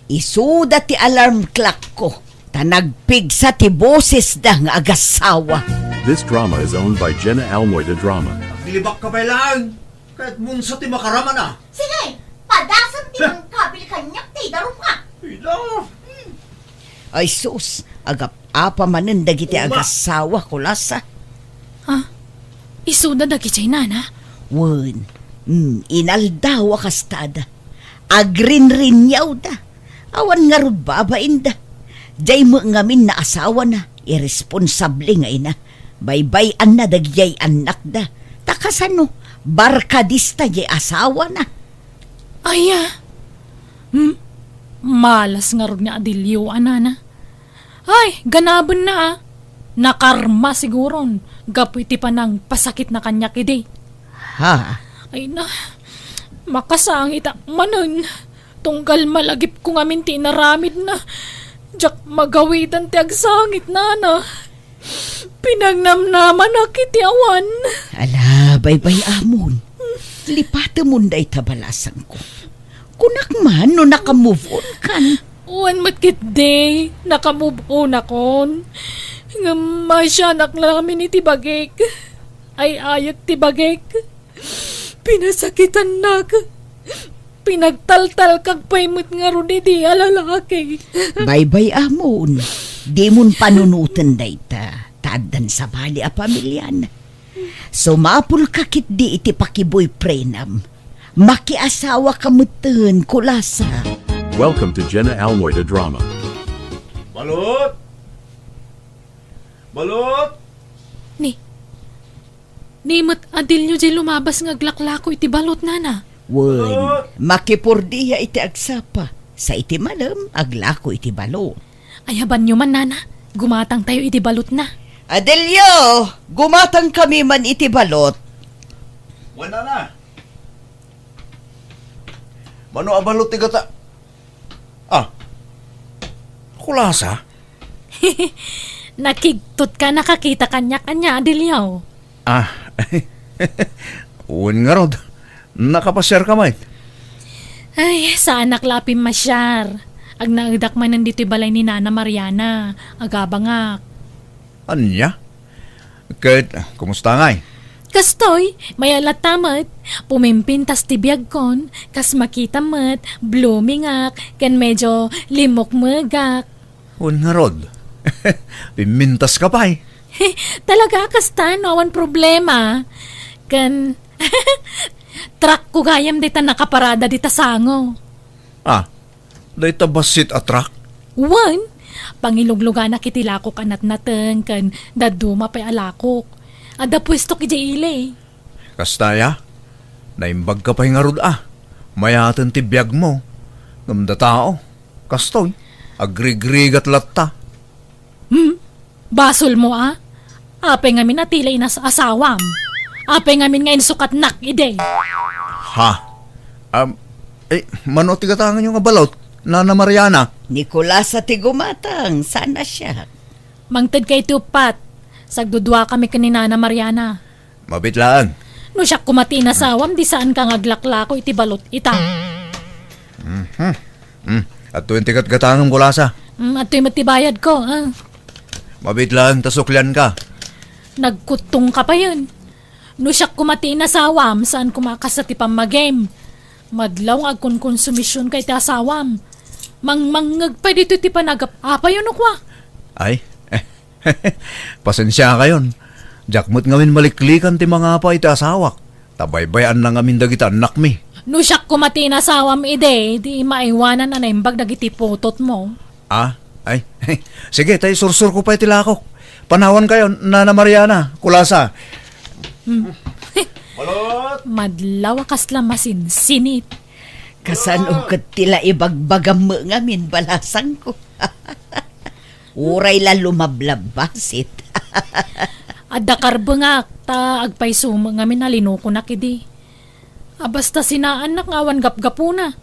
Isuda ti alarm clock ko, ta nagpigsa ti bosesda nga agassawa. This drama is owned by Jenna Almoida Drama. Aglibak ka pay laeng, ket munsa ti makaramana. Sige, padasem ti mangkabil kaniak ti idarumka. Ila. Ay sus, agap-apa manen dagiti agassawa, Kulasa. Ha? Isuda dagiti nana? Wen, mm, inaldaw a kastada. Agrinrinniawda. Awan ngarud babainda. Diay met ngamin naasawana, irresponsable nga ina. Baybay-anna dagidiay annakda. Ta kasano, barkadista diay asawana. Aya. Hmm? Malas ngarud ni Adelio, nana. Ay, ganabenna a. Nakarma siguron gapu iti panangpasakitna kaniak idi. Ha? Ay na, makasangit manen. Tunggal malagipko ngamin ti inaramidna. Diak magawidan ti agsangit, nana. Pinagnamnamanak iti awan. Ala, baybay-amon. Lipatemon dayta balasangko. Kunak man no naka-move on kan. Wen met ketdi, naka-move on akon. Ngem masianak lamin iti bagik. Ay-ayek ti bagik. Pinasakitannak. Pinagtaltalkak pay met ngarud idi a lalaki. Baybay-amon, dimon panunoten dayta, ta addan sabali a pamilian. Sumapulka ketdi iti pakiboyfriendam. Makiasawaka metten, Kulasa. Welcome to Jenna Almoida Drama. Balot! Balot! Ni, ni met Adelio diay lumabas nga aglaklako iti balot, nana. Wen, makipurdiya iti agsapa. Sa iti malem, aglako iti balot. Ayabanyo man, nana. Gumatangtayo iti balotna. Adelio, gumatangkami man iti balot. Wen, nana. Mano a balot ti gata? Ah. Kulasa? Nakigtotka a nakakita kaniak ania, Adelio? Ah. Wen ngarud. Nakapasiarka met? Ay, saanak la a pimmasiar. Agnaedak manen ditoy balay ni Nana Mariana. Agabangak. Ania? Ket, kumusta ngay? Kastoy, mayat latta met. Pumimpintas ti biagkon, kas makita met, bloomingak, ken medyo limukmegak. Wen ngarud. Pimmintaska pay. Talaga, kasta, no awan problema. Ken, truckko gayam dayta nakaparada dita sango. Ah, dayta bassit a truck? Wen, pangilugluganak iti lakok a natnateng ken dadduma pay a lakok. Adda puestok idiay ili. Kasta aya? Naimbagka pay ngarud a. Mayaten ti biagmo. Ngem datao. Kastoy, agrigrigat latta. Hmm? Basolmo a? Apay ngamin a ti la inas-asawam? Apay ngamin nga insukatnak idi? Ha? Am, eh, mano ti gatanganyo nga balot, Nana Mariana? Ni Kulasa ti gumatang, saan a siak. Mangtedka iti uppat. Sagduduakami ken ni Nana Mariana. Mabit laeng. No siak koma ti inasawam, di saanka nga aglaklako iti balot ita. Mhm. Hmm. Adtoyen ti gatgatangem, Kulasa. Hmm, adtoy met ti bayadko, ah. Mabit laeng ta suklianka. Nagkuttongka payen. No siak koma ti inasawam, saan koma a kasta ti pammagim. Madlaw nga agkonkonsumisionka iti asawam. Mangmangngeg pay ditoy ti panagap-apayo no kua. Ay, pasensiakayon. Diak met ngamin maliklikan ti mangapa iti asawak. Ta baybay-anna ngamin dagiti annakmi. No siak koma ti inasawam idi, di maaywanan a naimbag dagiti putotmo. Ah, ay, sige, ta isursurko pay ti lakok. Panawankayo, Nana Mariana, Kulasa. Hmm. Balot! Madlaw a kasla masinsinit. Kasano ket ti la ibagbagam met ngamin, balasangko? Uray la lumablabbasit. Adda karbengak, ta agpayso met ngamin a linukonak idi. A, basta sinaannak nga awan gapgapuna.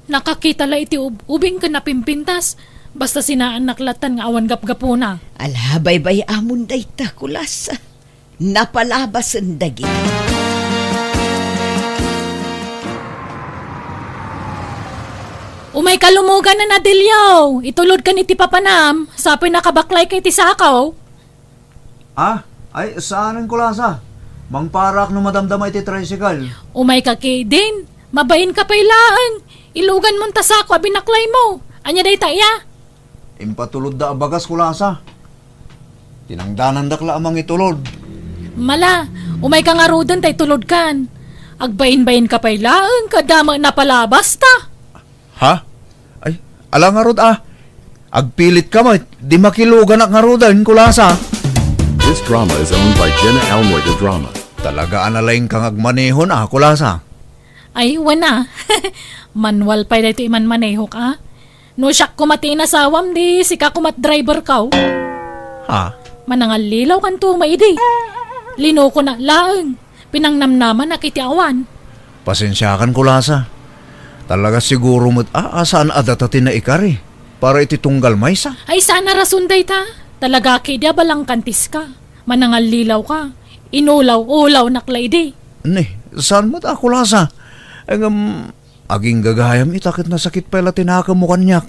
Nakakita la iti ub-, ubing ken napimpintas. Basta sinaannak latan nga awan gapgapuna. Ala, baybay-amon dayta, Kulas. Napalabasen dagiti. Umayka lumuganan, Adelio. Itulodkan iti papanam, sa apoy nakabaklay ka iti sakaw. Ah, ay, saanen, Kulasa. Mangparak no madamdama iti tricycle. Umayka ketdin. Mabainka pay laeng. Iluganmon ta sako a binaklaymo. Ania dayta, iya? Impatulodda a bagas, Kulasa. Tinangdanandak la a mangitulod. Mala, umayka ngaruden ta itulodkan. Agbainbainka pay laeng, kada met napalabasta. Ha? Ay, ala ngarud a. Agpilitka met, di makiluganak ngaruden, Kulasa. This drama is owned by Jenna Almoy the Drama. Talaga a nalaingka nga agmanehon a, Kulasa. Ay, wen a. Manual pay daytoy imanmanehok a. No siak koma ti inasawam, di sika komat driver kaw. Ha? Manangallilaw kanto maidi. Linukonak laeng. Pinangnamnamanak iti awan. Pasensiakan, Kulasa. Talaga siguro met a, a saan a data ti naikari para iti tunggal maysa. Ay, saan a rason dayta. Talaga ketdi a balangkantiska. Manangallilaw ka. Inulaw-ulawnak la idi. Ni, saan met a, Kulasa? Ngem, agingga gayam ita ket nasakit pay la ti nakemmo kaniak.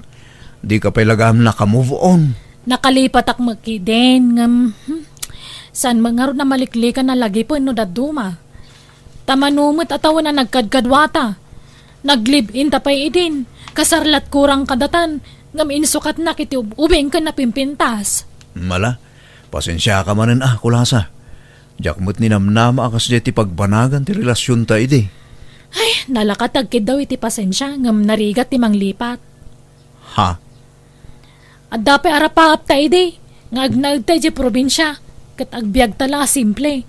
Dika pay la gayam naka-move on. Nakalipatak met ketdin, ngem, hmm, saan met ngarud a maliklikan a lagipen no dadduma. Ta mano met a tawen a nagkadkaduata. Nag-live-in ta pay idin. Kasar la ti kurang kadatan, ngem insukatnak iti ub-, ubing ken napimpintas. Mala, pasensiaka manen a, Kulasa. Diak met ninamnama a kasdiay ti pagbanagan ti relasionta idi. Ay, nalaka ti agkiddaw iti pasensia, ngem narigat ti manglipat. Ha? Adda pay arapaapta idi, nga agnaedta idiay probinsia, ket agbiagta la a simple.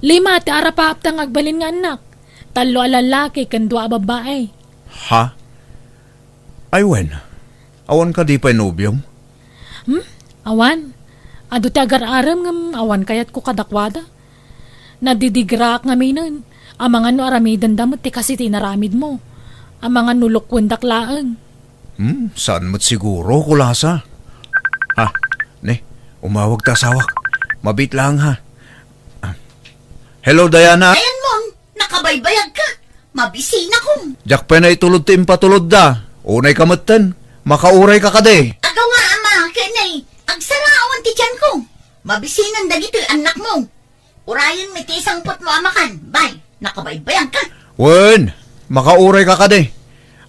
Lima ti arapaapta nga agbalin nga annak, tallo a lallaki ken dua a babbai. Ha? Ay wen, awan kadi pay nobiom? Hmm? Awan. Adu ti agar-arem ngem awan kayatko kadakuada. Nadidigraak ngaminen. Amangan no aramidenda met ti kas iti inaramidmo. Amangan no lukwendak laeng. Hmm, saan met siguro, Kulasa? Ha? Ne, umawag ti asawak. Mabiit laeng, ha? Ah. Hello, Diana? Ayanmon, nakabaybayag ka. Mabisinakom. Diak pay naitulod ti impatulodda. Unay ka metten. Makauray ka kadi. Agaw nga, ama, ken nay, agsaraawan ti tianko. Mabisinan dagitoy annakmo. Urayenmi ti isangpetmo a makan. Bay, nakabaybayag ka. Wen, makauray ka kadi.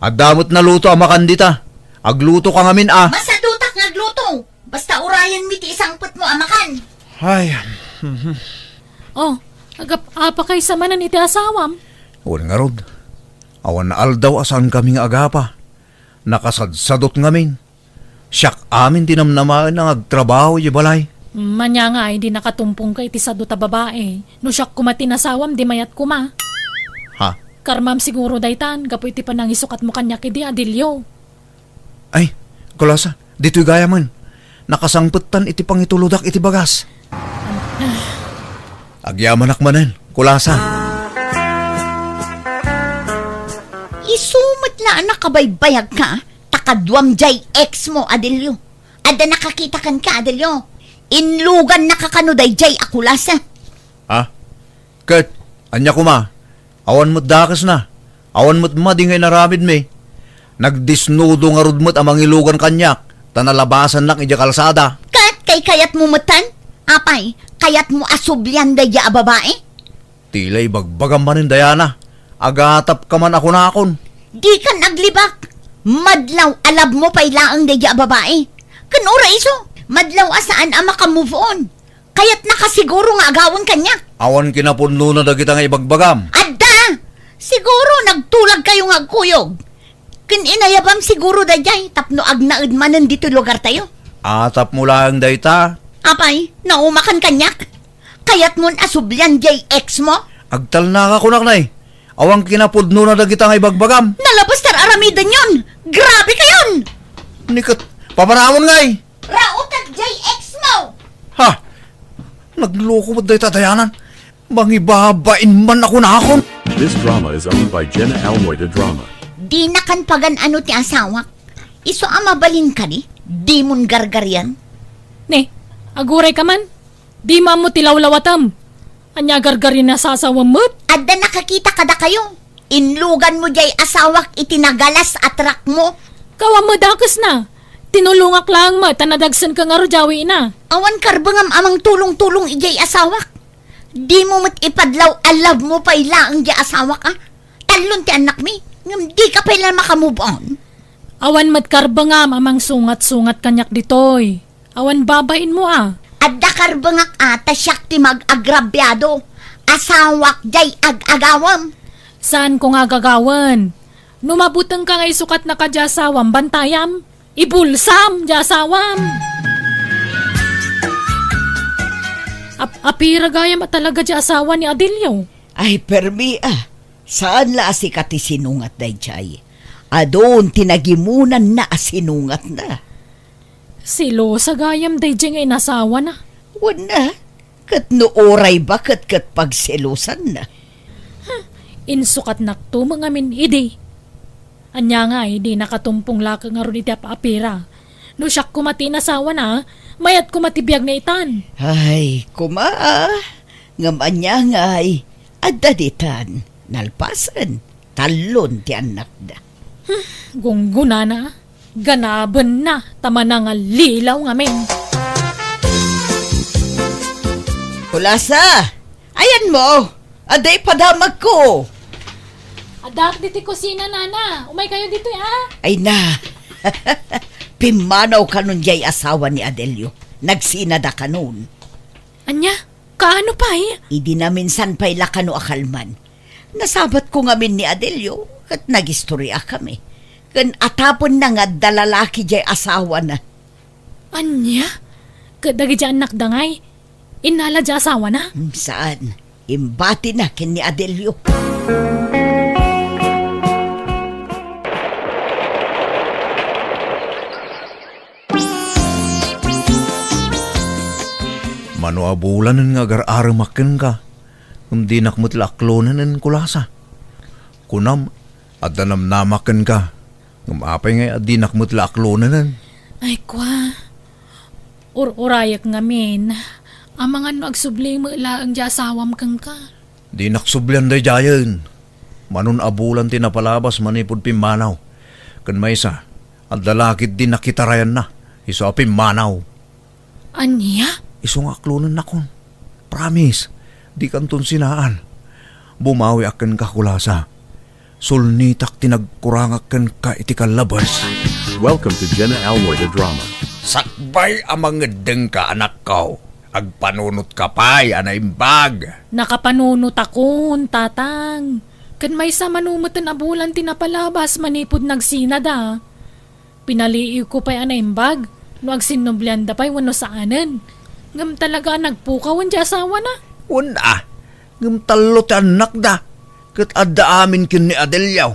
Adda met naluto a makan dita. Agluto ka ngamin a. Masadutak nga agluto. Basta urayenmi ti isangpetmo a makan. Ay. Oh, agap-apakaysa manen iti asawam? Wen ngarud. Awan aldaw a saankami nga agapa. Nakasadsadot ngamin. Siak amin ti namnamaen nga agtrabaho idiay balay. Ania nga idi nakatumpongka iti sadot a babai. No siak koma ti nasawam, di mayat koma. Ha? Karmam siguro daytan, gapu iti panangisukatmo kaniak idi, Adelio. Ay, Kulasa, ditoy gayamen. Nakasangpettan iti pangitulodak iti bagas. Agyamanak manen, Kulasa. Isu met la a nakabaybayag ka, ta kaduam jay ex mo, Adelio. Adda nakakita kenka, Adelio. Inlugannaka kano dayjay a Kulasa. Ha? Ket, ania koma? Awan met dakesna. Awan met madi nga inaramidmi. Nagdisnudo ngarud met a mangilugan kaniak, ta nalabasannak idiay kalsada. Ket kaykayatmo metten? Apay, kayatmo a sublian daydiay a babai? Ti la ibagbagam manen, Diana. Agatapka man a kunakon. Dikan aglibak. Madlaw a love mo pay laeng daydiay a babai. Ken uray isu, madlaw a saan a maka-move on. Kayatnaka siguro nga agawen kaniak. Awan kinapudnona dagita nga ibagbagam. Adda! Siguro nagtulagkayo nga agkuyog. Ken inayabam siguro daydiay tapno agnaed manen ditoy lugartayo. A, tapno laeng dayta. Apay, naumakan kaniak? Kayatmon a sublian jay ex mo? Agtalnaka kunak, nay. Awan kinapudnona dagita nga ibagbagam. Nalabas ta Aramidenyon! Grabe kayon! Ni ket, papanamon ngay! Rautek jay ex mo! Ha? Nagloko met dayta dayanan. Mangibabain man a kunakon. This drama is owned by Jenna Almoy de Drama. Dinakan pagan-ano ti asawak. Isu a mabalin kadi, dimon gargarian. Ne, aguray ka man. Dimo ammo ti lawlawatem. Ania gargarian a sasawem met? Adda nakakita kadakayo. Inluganmo jay asawak iti nagalas a truck mo. Kawam met dakesna. Tinulongak laeng met ta nadagsenka ngarud jay awina. Awan karbengam a mangtulong-tulong idiay asawak. Dimo met ipadlaw a love mo pay laeng jay asawak a. Tallon ti annakmi, ngem dika pay la maka-move on. Awan met karbengam a mangsungat-sungat kaniak ditoy. Awan babainmo a. Adda karbengak a ta siak ti mag-agrabiado. Asawak jay ag-agawem. Saanko nga agagawen? No mabutengka nga isukatnaka jay asawam, bantayam. Ibulsam jay asawam. Ap-, apira gayam a talaga jay asawa ni Adelio? Ay, permi a. Saan la a sika ti sinungat daydiay. Adun ti nagimunanna a sinungatna. Selosa gayam daydiay nga inasawana. Wen a, ket no uray baket ket pagselosanna. Hmm, insukatnakto met ngamin idi. Ania ngay, dinaka tumpong laeng ngarud iti ap-apira. No siak koma ti inasawana, mayat koma ti biagna itan. Ay, koma a. Ngem ania ngay, adda ditan, nalpasen, tallon ti annakda. Hmm, gunggonana, ganabenna, ta manangallilaw ngamin. Kulasa! Ayanmo! Adda ipadamagko! Addaak ditoy kusina, nana. Umay kayo ditoy, a? Ay na! Pimmanaw kanon jay asawa ni Adelio. Nagsinada kanon. Ania? Kaano pay? Idi naminsan pay la kano a kalman. Nasabatko ngamin ni Adelio, ket nagistoriakami. Ken atapenna nga adda lalaki jay asawana. Ania? Ket dagiti annakda ngay, innala jay asawana? Hmm, saan. Imbatina ken ni Adelio. Mano a bulanen nga agar-aremak kenka, ngem dinak met la aklonenen, Kulasa. Kunam, adda namnamak kenka, ngem apay ngay a dinak met la aklonenen? Ay, kua, ur-urayak ngamin. Amangan no agsubli met laeng ti asawam kenka. Dinak sublian daydiayen. Manon a bulan ti napalabas manipud pimmanaw. Ken maysa, adda la ketdi nakitarayanna, isu a pimmanaw. Ania? Isu nga aklonennakon. Promise, dikanton sinaan. Bumawiak kenka, Kulasa. Sulnitak ti nagkurangak kenka iti kallabes. Welcome to Jenna Almoy the Drama. Sakbay a mangeddengka, anakko. Agpanunotka pay a naimbag. Nakapanunotakon, tatang. Ken maysa mano meten a bulan ti napalabas manipud nagsinada. Pinaliiwko pay a naimbag no agsinnublianda pay wenno saanen. Ngem talaga a nagpukawen ti asawana. Wen a, ngem tallo ti annakda, ket adda amin ken ni Adelio.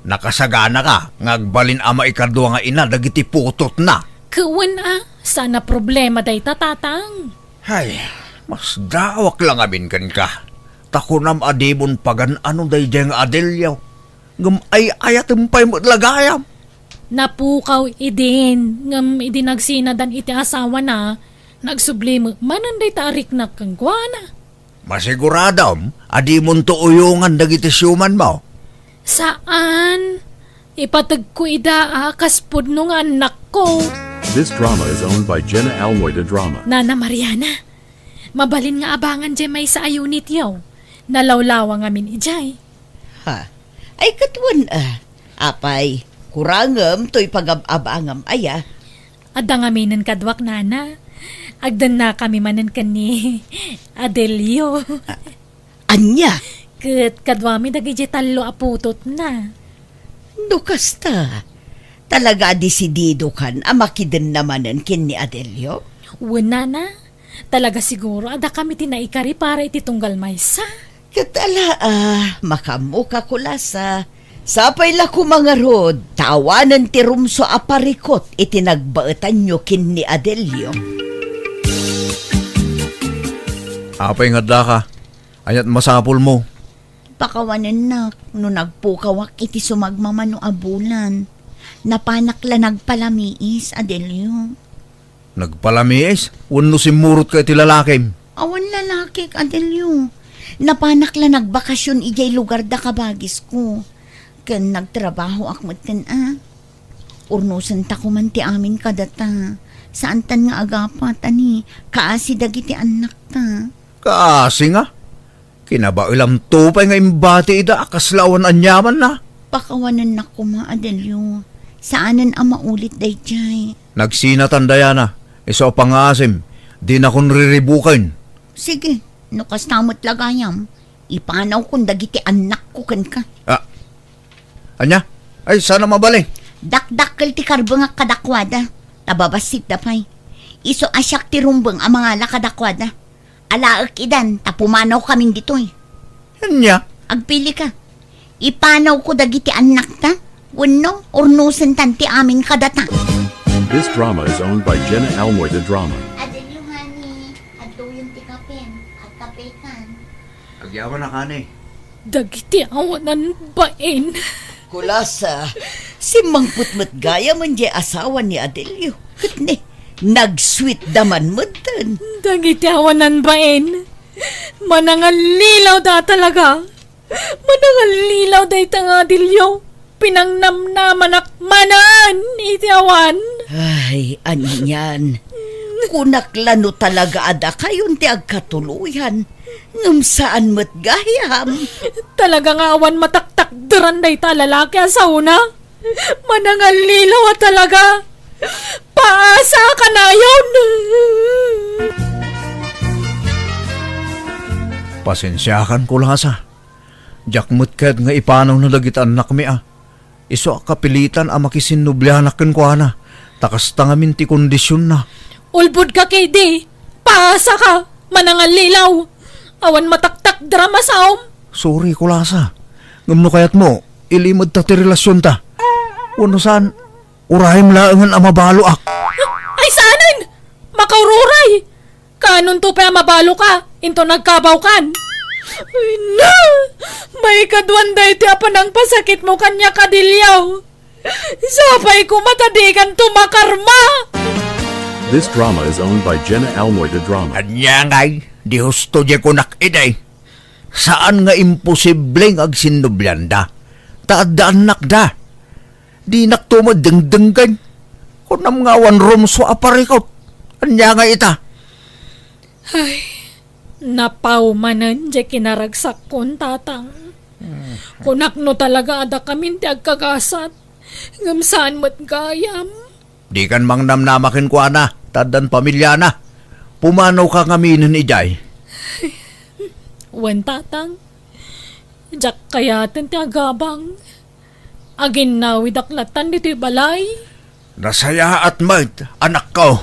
Nakasaganaka nga agbalin a maikadua nga ina dagiti putotna. Ket wen a, saan a problema dayta, tatang. Hay, masdaawak la ngamin kenka. Ta kunam a dimon pagan-ano daydiay nga Adelio. Ngem ay-ayatem pay met la gayam. Napukaw idin, ngem idi nagsinadan iti asawana, nagsubli met manen dayta a riknak kenkuana. Masiguradom a dimonto uyongan dagiti siumanmo? Saan. Ipategko ida a kas pudno nga annakko. This drama is owned by Jenna Almoy the Drama. Nana Mariana, mabalin nga abangan jay maysa a unit yo. Nalawlawa ngamin ijay. Ha? Ay, ket wen a. Apay, kurangem toy pagab-abangam aya? Adda ngaminen kaduak, nana. Agdennakami manen ken ni Adelio. A-, ania? Ket kaduami dagiti tallo a putotna. No kasta, talaga a desididokan a makidenna manen ken ni Adelio? Wen, nana. Talaga siguro a dakami ti naikari para iti tunggal maysa. Ket ala a, makaammoka, Kulasa. Sapay la koma ngarud, ta awanen ti rumsua a parikut iti nagbaetanyo ken ni Adelio. Apay nga addaka? Ania't masapulmo? Pakawanennak no nagpukawak iti sumagmamano a bulan. Napanak la nagpalamiis, Adelio. Nagpalamiis? Wenno simmurotka iti lalakim? Awan lalakik, Adelio. Napanak la nagbakasyon idiay lugar da kabagisko. Ken nagtrabahoak metten a. Urnosentakoman ti amin kadata. Saantan nga agapat, ani, kaasi dagiti annakta. Kaasi nga? Kinabaelamto pay nga imbati ida a kasla awan aniamanna. Pakawanennak koma, Adelio. Saanen a maulit daydiay. Nagsinatan dayana, isu a pangngaasim, dinakon riribuken. Sige, no kasta met la gayam, ipanawkon dagiti annakko kenka. Ah, ania? Ay, saan a mabalin? Dakdakkel ti karbengak kadakuada, ta babassit da pay. Isu a siak ti rumbeng a mangala kadakuada. Alaek idan ta pumanawkamin ditoy. Ania? Agpilika. Ipanawko dagiti annakta, wenno urnosentan ti amin kadata. This drama is owned by Jenna Almoy, the drama. Adelio, honey, adtoyen ti kapem. Agkapekan. Agyaman a, honey. Dagiti awanan bain. Kulasa, simmangpet met gayam diay asawa ni Adelio. Ket ne, nag-sweet da man metten. Dagiti awanan bain. Manangallilaw da talaga. Manangallilaw dayta nga Adelio. Pinangnamnamanak manen iti awan. Ay, anian. Kunak la no talaga a dakayon ti agkatuloyan. Ngem saan met gayam. Talaga nga awan mataktakderan dayta a lalaki a saona. Manangallilaw a talaga. Paasa a kanayon. Pasensiakan, Kulasa. Diak met kayat nga ipanawna dagiti annakmi a. Isu a kapilitan a makisinnublianak kenkuana, ta kasta ngamin ti kondisionna. Ulbodka, K D. Paasaka, manangallilaw. Awan mataktakderam a saom. Sorry, Kulasa. Ngem no kayatmo, ilimedta ti relasionta. Wenno saan, urayem laengen a mabaloak. Ay, saanen! Makaururay! Kaanonto pay a mabaloka, inton nagkabawkan. Ay, na! Maikaduan daytoy a panangpasakitmo kaniak, Adelio. Sapay koma ta dikanto makarma! This drama is owned by Jenna Almoy, the drama. Ania ngay, di husto diay kunak idi. Saan nga imposible nga agsinnublianda. Ta adda annakda. Dinakto met dengdenggen. Kunam nga awan rumsua a parikut. Ania ngay ita? Ay, napaw manen diay kinaragsakkon, Tatang. Kunak no talaga a dakamin ti agkagasat, ngem saan met gayam. Dikan mangnamnama kenkuana, ta addan pamiliana. Pumanawka ngaminen idiay. Wen, Tatang. Diak kayaten ti agabang. Aginnawidak latan ditoy balay. Nasayaat met, anakko.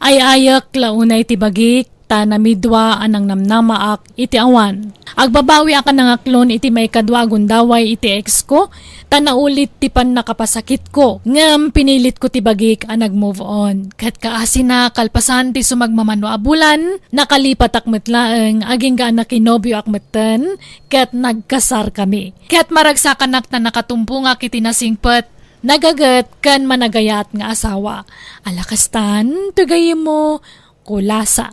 Ay-ayek la unay ti bagik, ta namidua a nangnamnamaak iti awan. Agbabawiak a nangaklon iti maikadua a gundaway iti ex ko, ta naulit ti pannakapasakitko, ngem pinilitko ti bagik a nag-move on. Ket kaasina, kalpasan ti sumagmamano a bulan, nakalipatak met laeng, agingga a nakinobioak metten, ket nagkasarkami. Ket maragsakanak ta nakatumbongak iti nasingpet, nagaget, ken managayat nga asawa. Ala kastan, ti gayyemmo, Kulasa.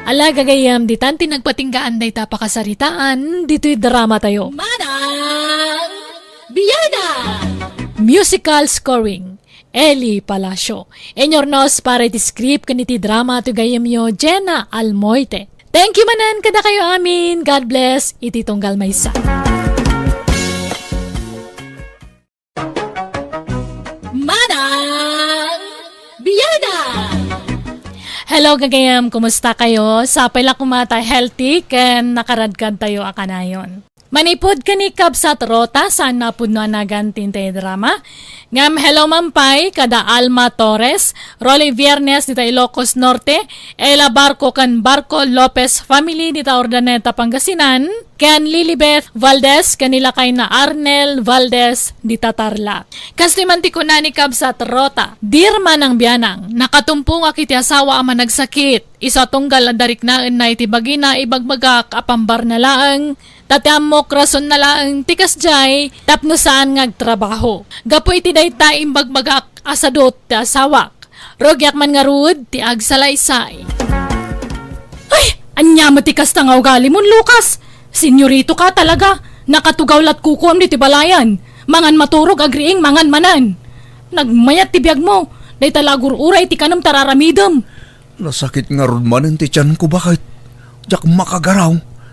Ala, gagayyem, ditan ti nagpatinggaan dayta pakasaritaan, ditoy drama tayo. Manang Biada! Musical scoring, Eli Palacio. Inyurnos para iti script ken iti drama ti gayyemyo, Jenna Almoite. Thank you manen kadakayo amin. God bless iti tunggal maysa. Manang Biada! Hello, gagayyem. Kumusta kayo? Sapay la koma ta healthy ken nakaradkad tayo a kanayon. Manipud ken ni Kabsat Rota, saan a pudno a nagan ti intay drama. Ngem hello man pay kada Alma Torres, Rolly Viernes dita Ilocos Norte, Ella Barco ken Barco Lopez family dita Urdaneta, Pangasinan, ken Lilibeth Valdez ken ni lakayna Arnel Valdez dita Tarlac. Kastoy man ti kuna ni Kabsat Rota, "Dear manang bianang, nakatumpongak iti asawa a managsakit. Isu a tunggal adda riknaenna iti bagina, ibagbagak a pambarna laeng, ta ti ammok rasonna laeng ti kasdiay tapno saan nga agtrabaho. Gapu iti dayta, imbagbagak a sadut ti asawak. Rugiak man ngarud ti agsalaysay." Ay, ania met ti kasta nga ugalimon, Lucas? Senyorito ka talaga. Nakatugaw lat kukuam diti balayan. Mangan maturog, agriing, mangan manen. Nagmayat ti biagmo. Dayta la agur-uray ti kanem ta ar-aramidem. Nasakit ngarud manen ti tianko, baket. Diak makagaraw,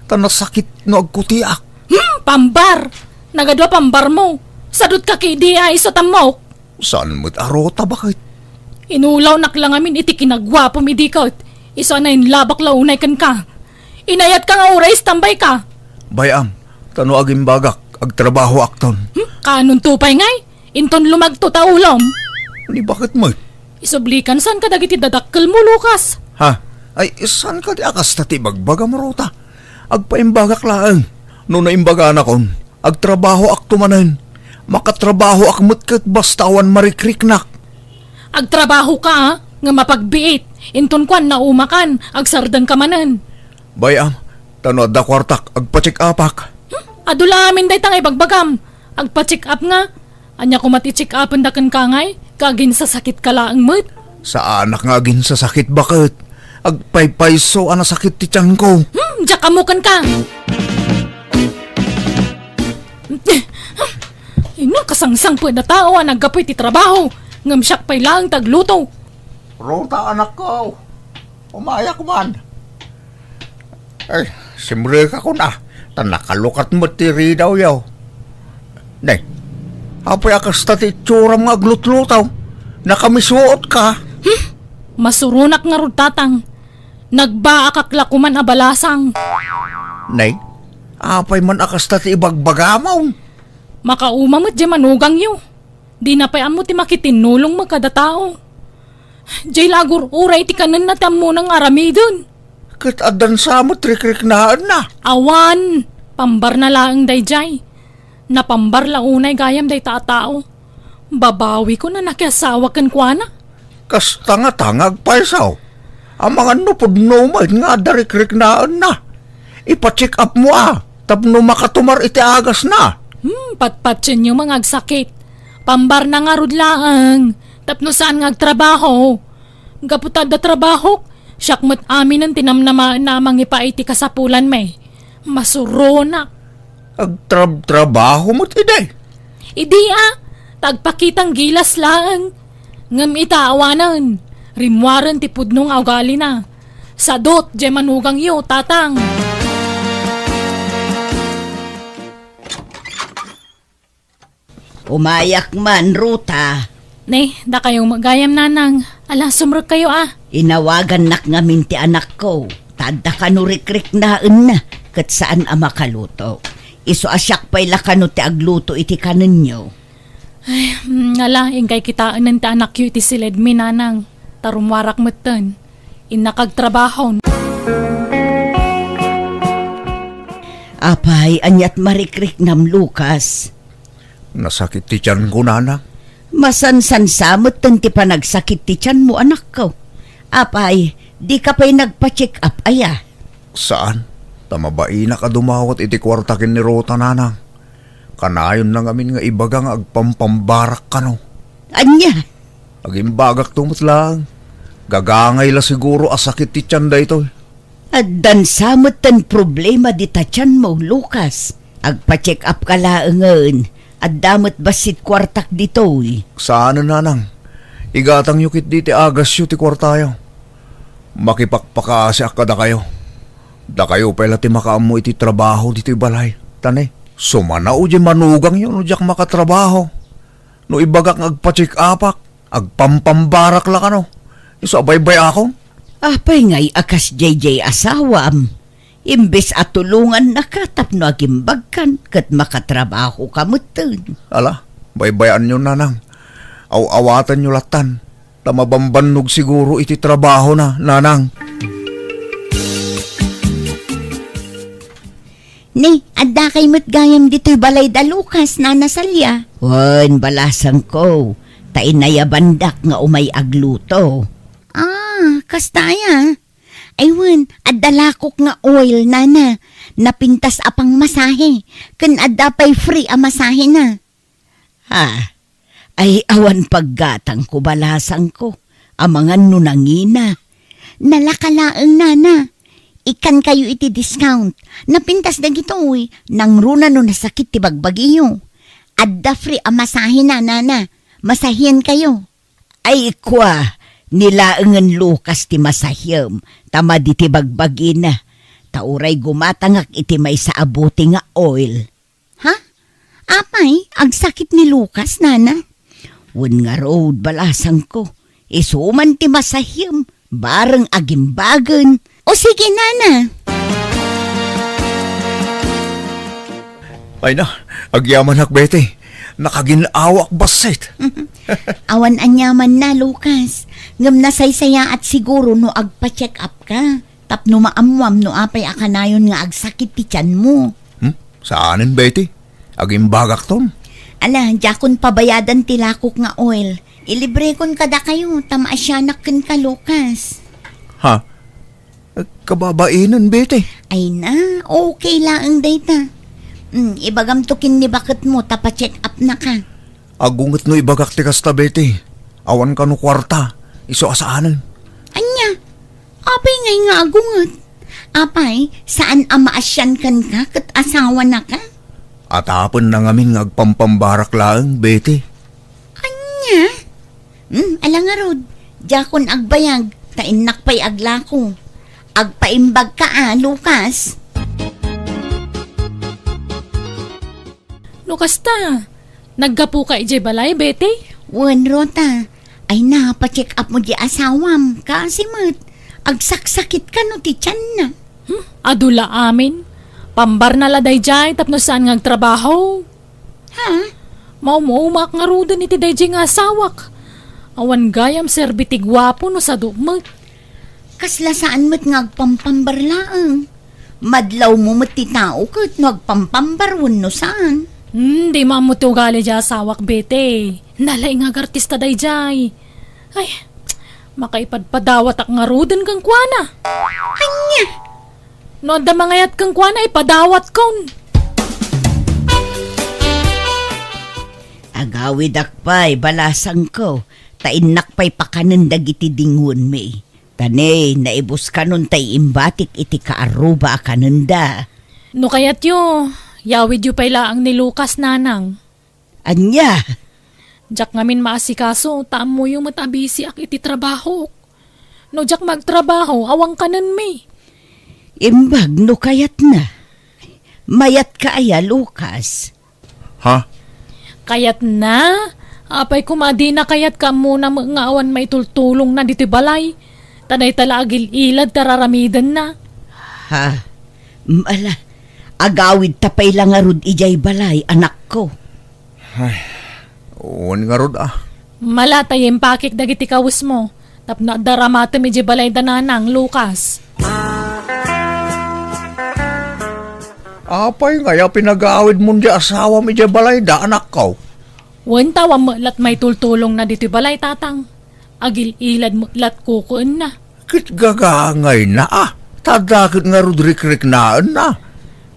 ta nasakit no agkutiak. Hmm, pambar! Nagadua pambarmo. Sadut ka ki idi a isu a ammok. Saan met a Rota, baket? Inulawnak la ngamin iti kinaguapom idi ket. Isu a nainlabak la unay kenka. Inayat ka nga uray istambay ka. Bay-am, ta no agimbagak, agtrabahoakton. Hmm, kaanonto pay ngay? Inton lumagto ta ulom. Ni baket met? Isublikan saan kadagiti dadakkelmo, Lucas. Ha? Ay, saan kadi a kasta ti ibagbagam, Rota? Agpaimbagak laeng. No naimbaganakon, agtrabahoakto manen. Makatrabahoak met ket basta awan marikriknak. Agtrabaho ka, a, nga mapagbiit. Inton kuan, naumakan, agsardeng ka manen. Bay-am, ta no adda kuartak, agpa-check-upak. Hmm? Adu la amin dayta nga ibagbagam. Agpa-check-up nga. Ania koma ti check-upenda kenka ngay? Ka aginsasakit ka laeng met? Saanak nga aginsasakit, baket. Agpaypayso a nasakit ti tianko. Hmm, diak ammo kenka. Ino kasangsangpet a tao a naggapu iti trabaho, ngem siak pay laeng ti agluto. Rota, anakko, umayak man. Ay, simrekakon a, ta nakalukat met ti ridawyo. Ne, apay a kasta ti itsuram nga aglutluto? Nakamisuot ka? Hmm? Masuronak ngarud, tatang. Nagbaakak la koman a balasang. Ne, apay man a kasta ti ibagbagamon? Makauma met diay manugangyo. Dina pay ammo ti makitinnulong met kada tao. Diay la agur-uray ti kanenna ti ammona nga aramiden. Ket addan sa met rikriknaenna. Awan, pambarna laeng daydiay. Napambar la unay gayam dayta a tao. Babawikon a nakiasawa kenkuana. Kasta ngata nga agpayso. Amangan no pudno met nga adda rikriknaenna. Ipa-check up mo a, tapno makatumar iti agasna. Hmm, patpatienyo nga agsakit. Pambarna ngarud laeng, tapno saan nga agtrabaho. Gapu ta adda trabahok, siak met aminen ti namnamaenna a mangipaay iti kasapulanmi. Masuronak. Agtrabtrabaho met idi? Idi a, ta agpakitang gilas laeng. Ngem ita awanen, rimmuaren ti pudno nga ugalina. Sadut diay manugangyo, tatang. Umayak man, Ruta. Ne, dakayo met gayam, nanang. Ala, sumrekkayo a. Inawagannak ngamin ti anakko, ta adda kano rikriknaenna, ket saan a makaluto. Isu a siak pay la kano ti agluto iti kanenyo. Ay, mm, ala, inkay kitaenen ti anakyo iti siledmi, nanang. Ta rummuarak metten. Innak agtrabahon. Apay, aniat marikriknam, Lucas? Nasakit ti tianko, nanang. Masansansa metten ti panagsakit ti tianmo, anakko. Apay, dika pay nagpa-check up aya? Saan, ta mabainak a dumawat iti kuarta ken ni Ruta, nanang. Kanayonna ngamin nga ibaga nga agpampambarak kano. Ania? Agimbagakto met laeng. Gagangay la siguro a sakit ti tian daytoy. Addan sa metten problema dita tianmo, Lucas. Agpa-check up ka laengen. Adda met bassit kuartak ditoy. Saanen, nanang. Igatangyo ketdi ti agasyo ti kuartayo. Makipakpakaasiak kadakayo. Dakayo pay la ti makaammo iti trabaho ditoy balay. Ta ne, sumanaw diay manugangyo no diak makatrabaho. No ibagak nga agpa-check-upak, agpampambarak la kano. Isu a baybay-akon. Apay ngay a kasdiay diay asawam? Imbes a tulongannaka tapno agimbagkan ket makatrabahoka metten. Ala, baybayanyo, nanang. Aw-awatenyo lattan, ta mabambannog siguro iti trabahona, nanang. Ni, addakay met gayam ditoy balay da Lucas, Nana Salia. Wen, balasangko, ta inayabandak nga umay agluto. Ah, kasta aya? Ay wen, adda lakok nga oil, nana. Napintas a pangmasahe. Ken adda pay free a masahena. Ha? Ay, awan paggatangko, balasangko. Amangan no nangina. Nalaka laeng, nana. Ikkankayo iti discount. Napintas dagitoy, nangruna no nasakit ti bagbagiyo. Adda free a masahena, nana. Masahiankayo. Ay, kua, ni laengen Lucas ti masahiem, ta madi ti bagbagina. Ta uray gumatangak iti maysa a bote nga oil. Ha? Apay, agsakit ni Lucas, nana? Wen ngarud, balasangko, isu man ti masahiem, bareng agimbagen. O sige, nana. Ay na, agyamanak, Betty. Nakagin-awak bassit. Awan aniamanna, Lucas. Ngem nasaysayaat siguro no agpa-check up ka. Tapno maammuam no apay a kanayon nga agsakit ti tianmo. Hmm? Saanen, Betty? Agimbagakton. Ala, diakon pabayadan ti lakok nga oil. Ilibrekon kadakayo, ta maasianak kenka, Lucas. Ha? Kababainen, Betty. Ay na, okay laeng dayta. Hmm, ibagamto ken ni baketmo ta pa-check up na ka. Agunget no ibagak ti kasta, Betty. Awan kano kuarta. Isu a saanen. Ania? Apay ngay nga agunget? Apay, saan a maasian kenka ket asawana ka? Atapen na ngamin nga agpampambarak laeng, Betty. Ania? Hmm, ala ngarud, diakon agbayag, ta innak pay aglako. Agpaimbag ka a, Lucas. No kasta, naggapuka idiay balay, Betty? Wen, Rota. Ay na, pa-check up mo di asawam. Kasi met, agsaksakit kano ti tianna. Hmm? Adu la amin. Pambarna la daydiay tapno saan nga agtrabaho. Ha? Maum-umaak ngaruden iti daydiay nga asawak. Awan gayam serbi ti guapo no sadu met. Kasla saan met nga agpampambar laeng. Madlawmo met ti tao ket no agpampambar wenno saan. Hmm, dimo ammo ti ugali di asawak, Betty. Nalaing nga agartista daydiay. Ay, makaipadpadawatak ngaruden kenkuana. Ania? No adda mangayat kenkuana, ipadawatkon. Agawidak pay, balasangko, ta innak pay pakanen dagiti dingonmi. Ta ne, naibuskanon tay imbatik iti kaarruba a kanenda. No kayatyo, yawidyo pay laeng ni Lucas, nanang. Ania? Diak ngamin maasikaso, ta ammoyo met a bisiak iti trabahok. No diak magtrabaho, awan kanenmi. Imbag no kayatna. Mayatka aya, Lucas? Ha? Kayatna? Apay koma a dina kayat ka ammona met nga awan maitultulongna ditoy balay? Ta dayta la agil-ilad ti ar-aramidenna. Ha? Mm, ala, agawidta pay la ngarud idiay balay, anakko. Ay, wen ngarud a. Mala ta impakik dagiti kawesmo, tapno adda ramatem idiay balay da nanang, Lucas. Apay ngay a pinagawidmon di asawam idiay balay da, anakko? Wen ta awan met lat maitultulongna ditoy balay, tatang. Agil-ilad met lat kukuenna. Ket gagangayna a, ta adda ket ngarud rikriknaenna.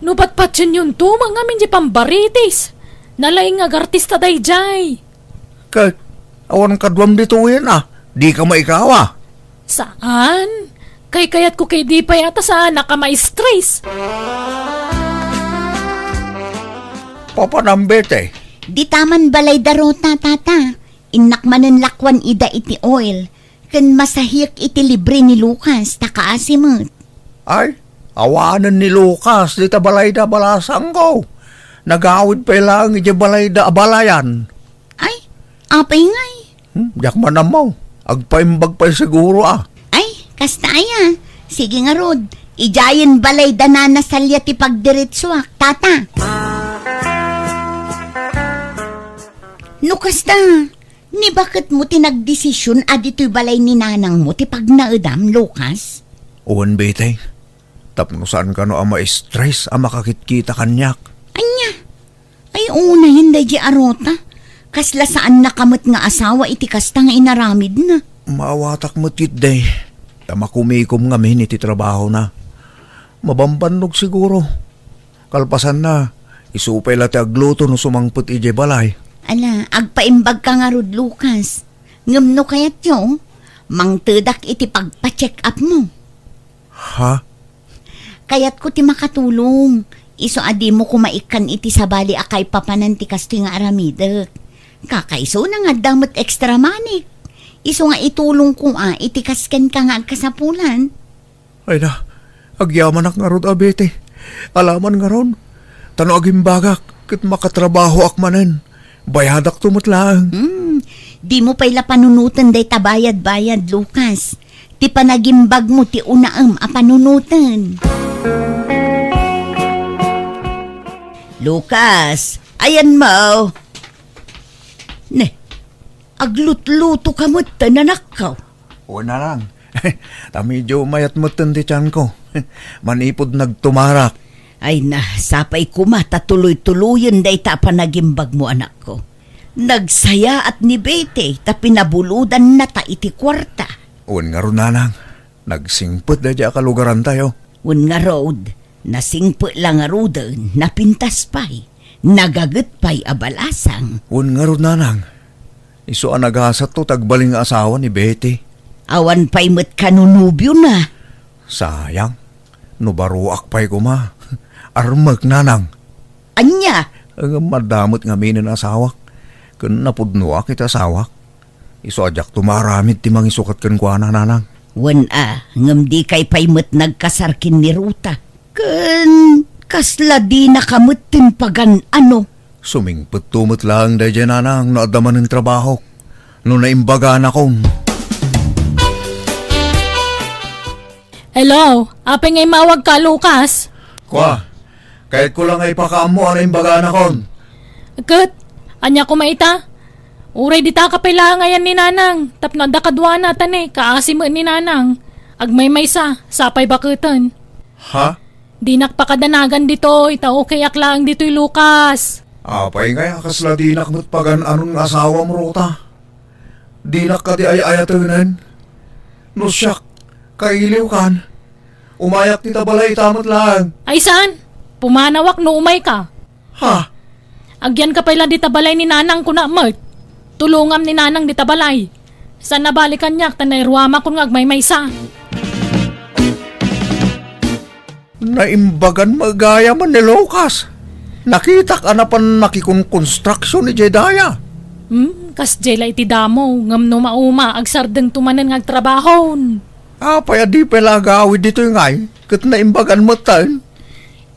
No patpatienyon to met ngamin di pambaritis, nalaing nga agartista daydiay. Ket awan kaduam ditoyen a, dika maikawa. Saan? Kaykayatko ket di pay a ta saanak a ma-stress. Papanam, Betty? Dita man balay da Rota, tata. Innak manen lakuan ida iti oil, ken masahiek iti libre ni Lucas, ta kaasi met. Ay, awanen ni Lucas dita balayda, balasangko. Nagawid pay laeng iti balayda a balayan. Ay, apay ngay? Hmm, diak man ammo. Agpaimbag pay siguro a. Ay, kasta aya. Sige ngarud, idiayen balay da Nana Salia ti pagdiretsuak, tata. No kasta, ni baketmo ti nagdesision a ditoy balay ni nanangmo ti pagnaedam, Lucas? Wen, Betty. Tapno saan kano a ma-stress a makakitkita kaniak. Ania? Ay, unayen daydi a Ruta. Kasla saannaka met nga asawa iti kasta nga inaramidna. Maawatak met ketdi. Ta makumikom ngamin iti trabahona. Mabambannog siguro. Kalpasanna, isu pay la ti agluto no sumangpet idiay balay. Ala, agpaimbagka ngarud, Lucas. Ngem no kayatyo, mangtedak iti pagpa-check-upmo. Ha? Kayatko ti makatulong. Isu a dimo koma ikkan iti sabali a kaipapanan ti kastoy nga aramidek. Kakaisuna nga adda met extra money. Isu nga itulongko a iti kas kenka nga agkasapulan. Ay na, agyamanak ngarud a Betty. Alaman ngarud, ta no agimbagak, ket makatrabahoak manen. Bayadakto met laeng. Hmm, dimo pay la panunoten dayta bayad-bayad, Lucas. Ti panagimbagmo ti unaem a panunoten. Lucas, ayanmo. Ne, aglutlutoka met, anakko. Wen, nanang. Ta medio mayat metten ti tianko. Manipud nagtumarak. Ay na, sapay koma ta tuloy-tuloyen dayta a panagimbagmo, anakko. Nagsayaat ni Betty ta pinabulodannata iti kuarta. Wen ngarud, nanang. Nagsingpet daydi a kalugarantayo. Wen ngarud, nasingpet la ngaruden, napintas pay. Nagaget pay a balasang. Wen ngarud, nanang. Isu a nagasatto ti agbalin nga asawa ni Betty. Awan pay met kano nobiona. Sayang. No baruak pay koma. Armek, nanang. Ania? Ngem adda met ngaminen asawak. Ken napudnoak iti asawak. Isu a diakto maaramid ti mangisukat kenkuana, nanang. Wen a, ngem dikay pay met nagkasar ken ni Ruta. Ken kasla dinaka metten pagan-ano. Sumingpetto met laeng daydiay, nanang, no adda manen trabahok. No naimbaganakon. Hello, apay nga immawagka, Lucas? Kua, kayatko la nga ipakaammo a naimbaganakon. Ket, ania koma ita? Uray dita ka pay laeng ayan ni Nanang, tapno adda kaduana ta ne, kaasi met ni Nanang. Agmaymaysa, sapay baketen. Ha? Dinak pakadanagan ditoy, ta okayak laeng ditoy, Lucas. Apay ngay a kasla dinak met pagan-anon nga asawam, Ruta? Dinak kadi ay-ayatenen? No siak, kailiwkan. Umayak dita balay ita met laeng. Ay saan? Pumanawak no umayka. Ha? Agyanka pay la dita balay ni Nanang, kunak met. Tulongam ni Nanang dita balay. Saan a bali kaniak ta nairuamakon nga agmaymaysa. Naimbagan met gayam ni Lucas. Nakitak a napan nakikonkonstruction idiay daya. Hmm, kasdiay la iti damo, ngem no mauma, agsardengto manen nga agtrabahon. Apay a di pay la agawid ditoy ngay, ket naimbagan metten?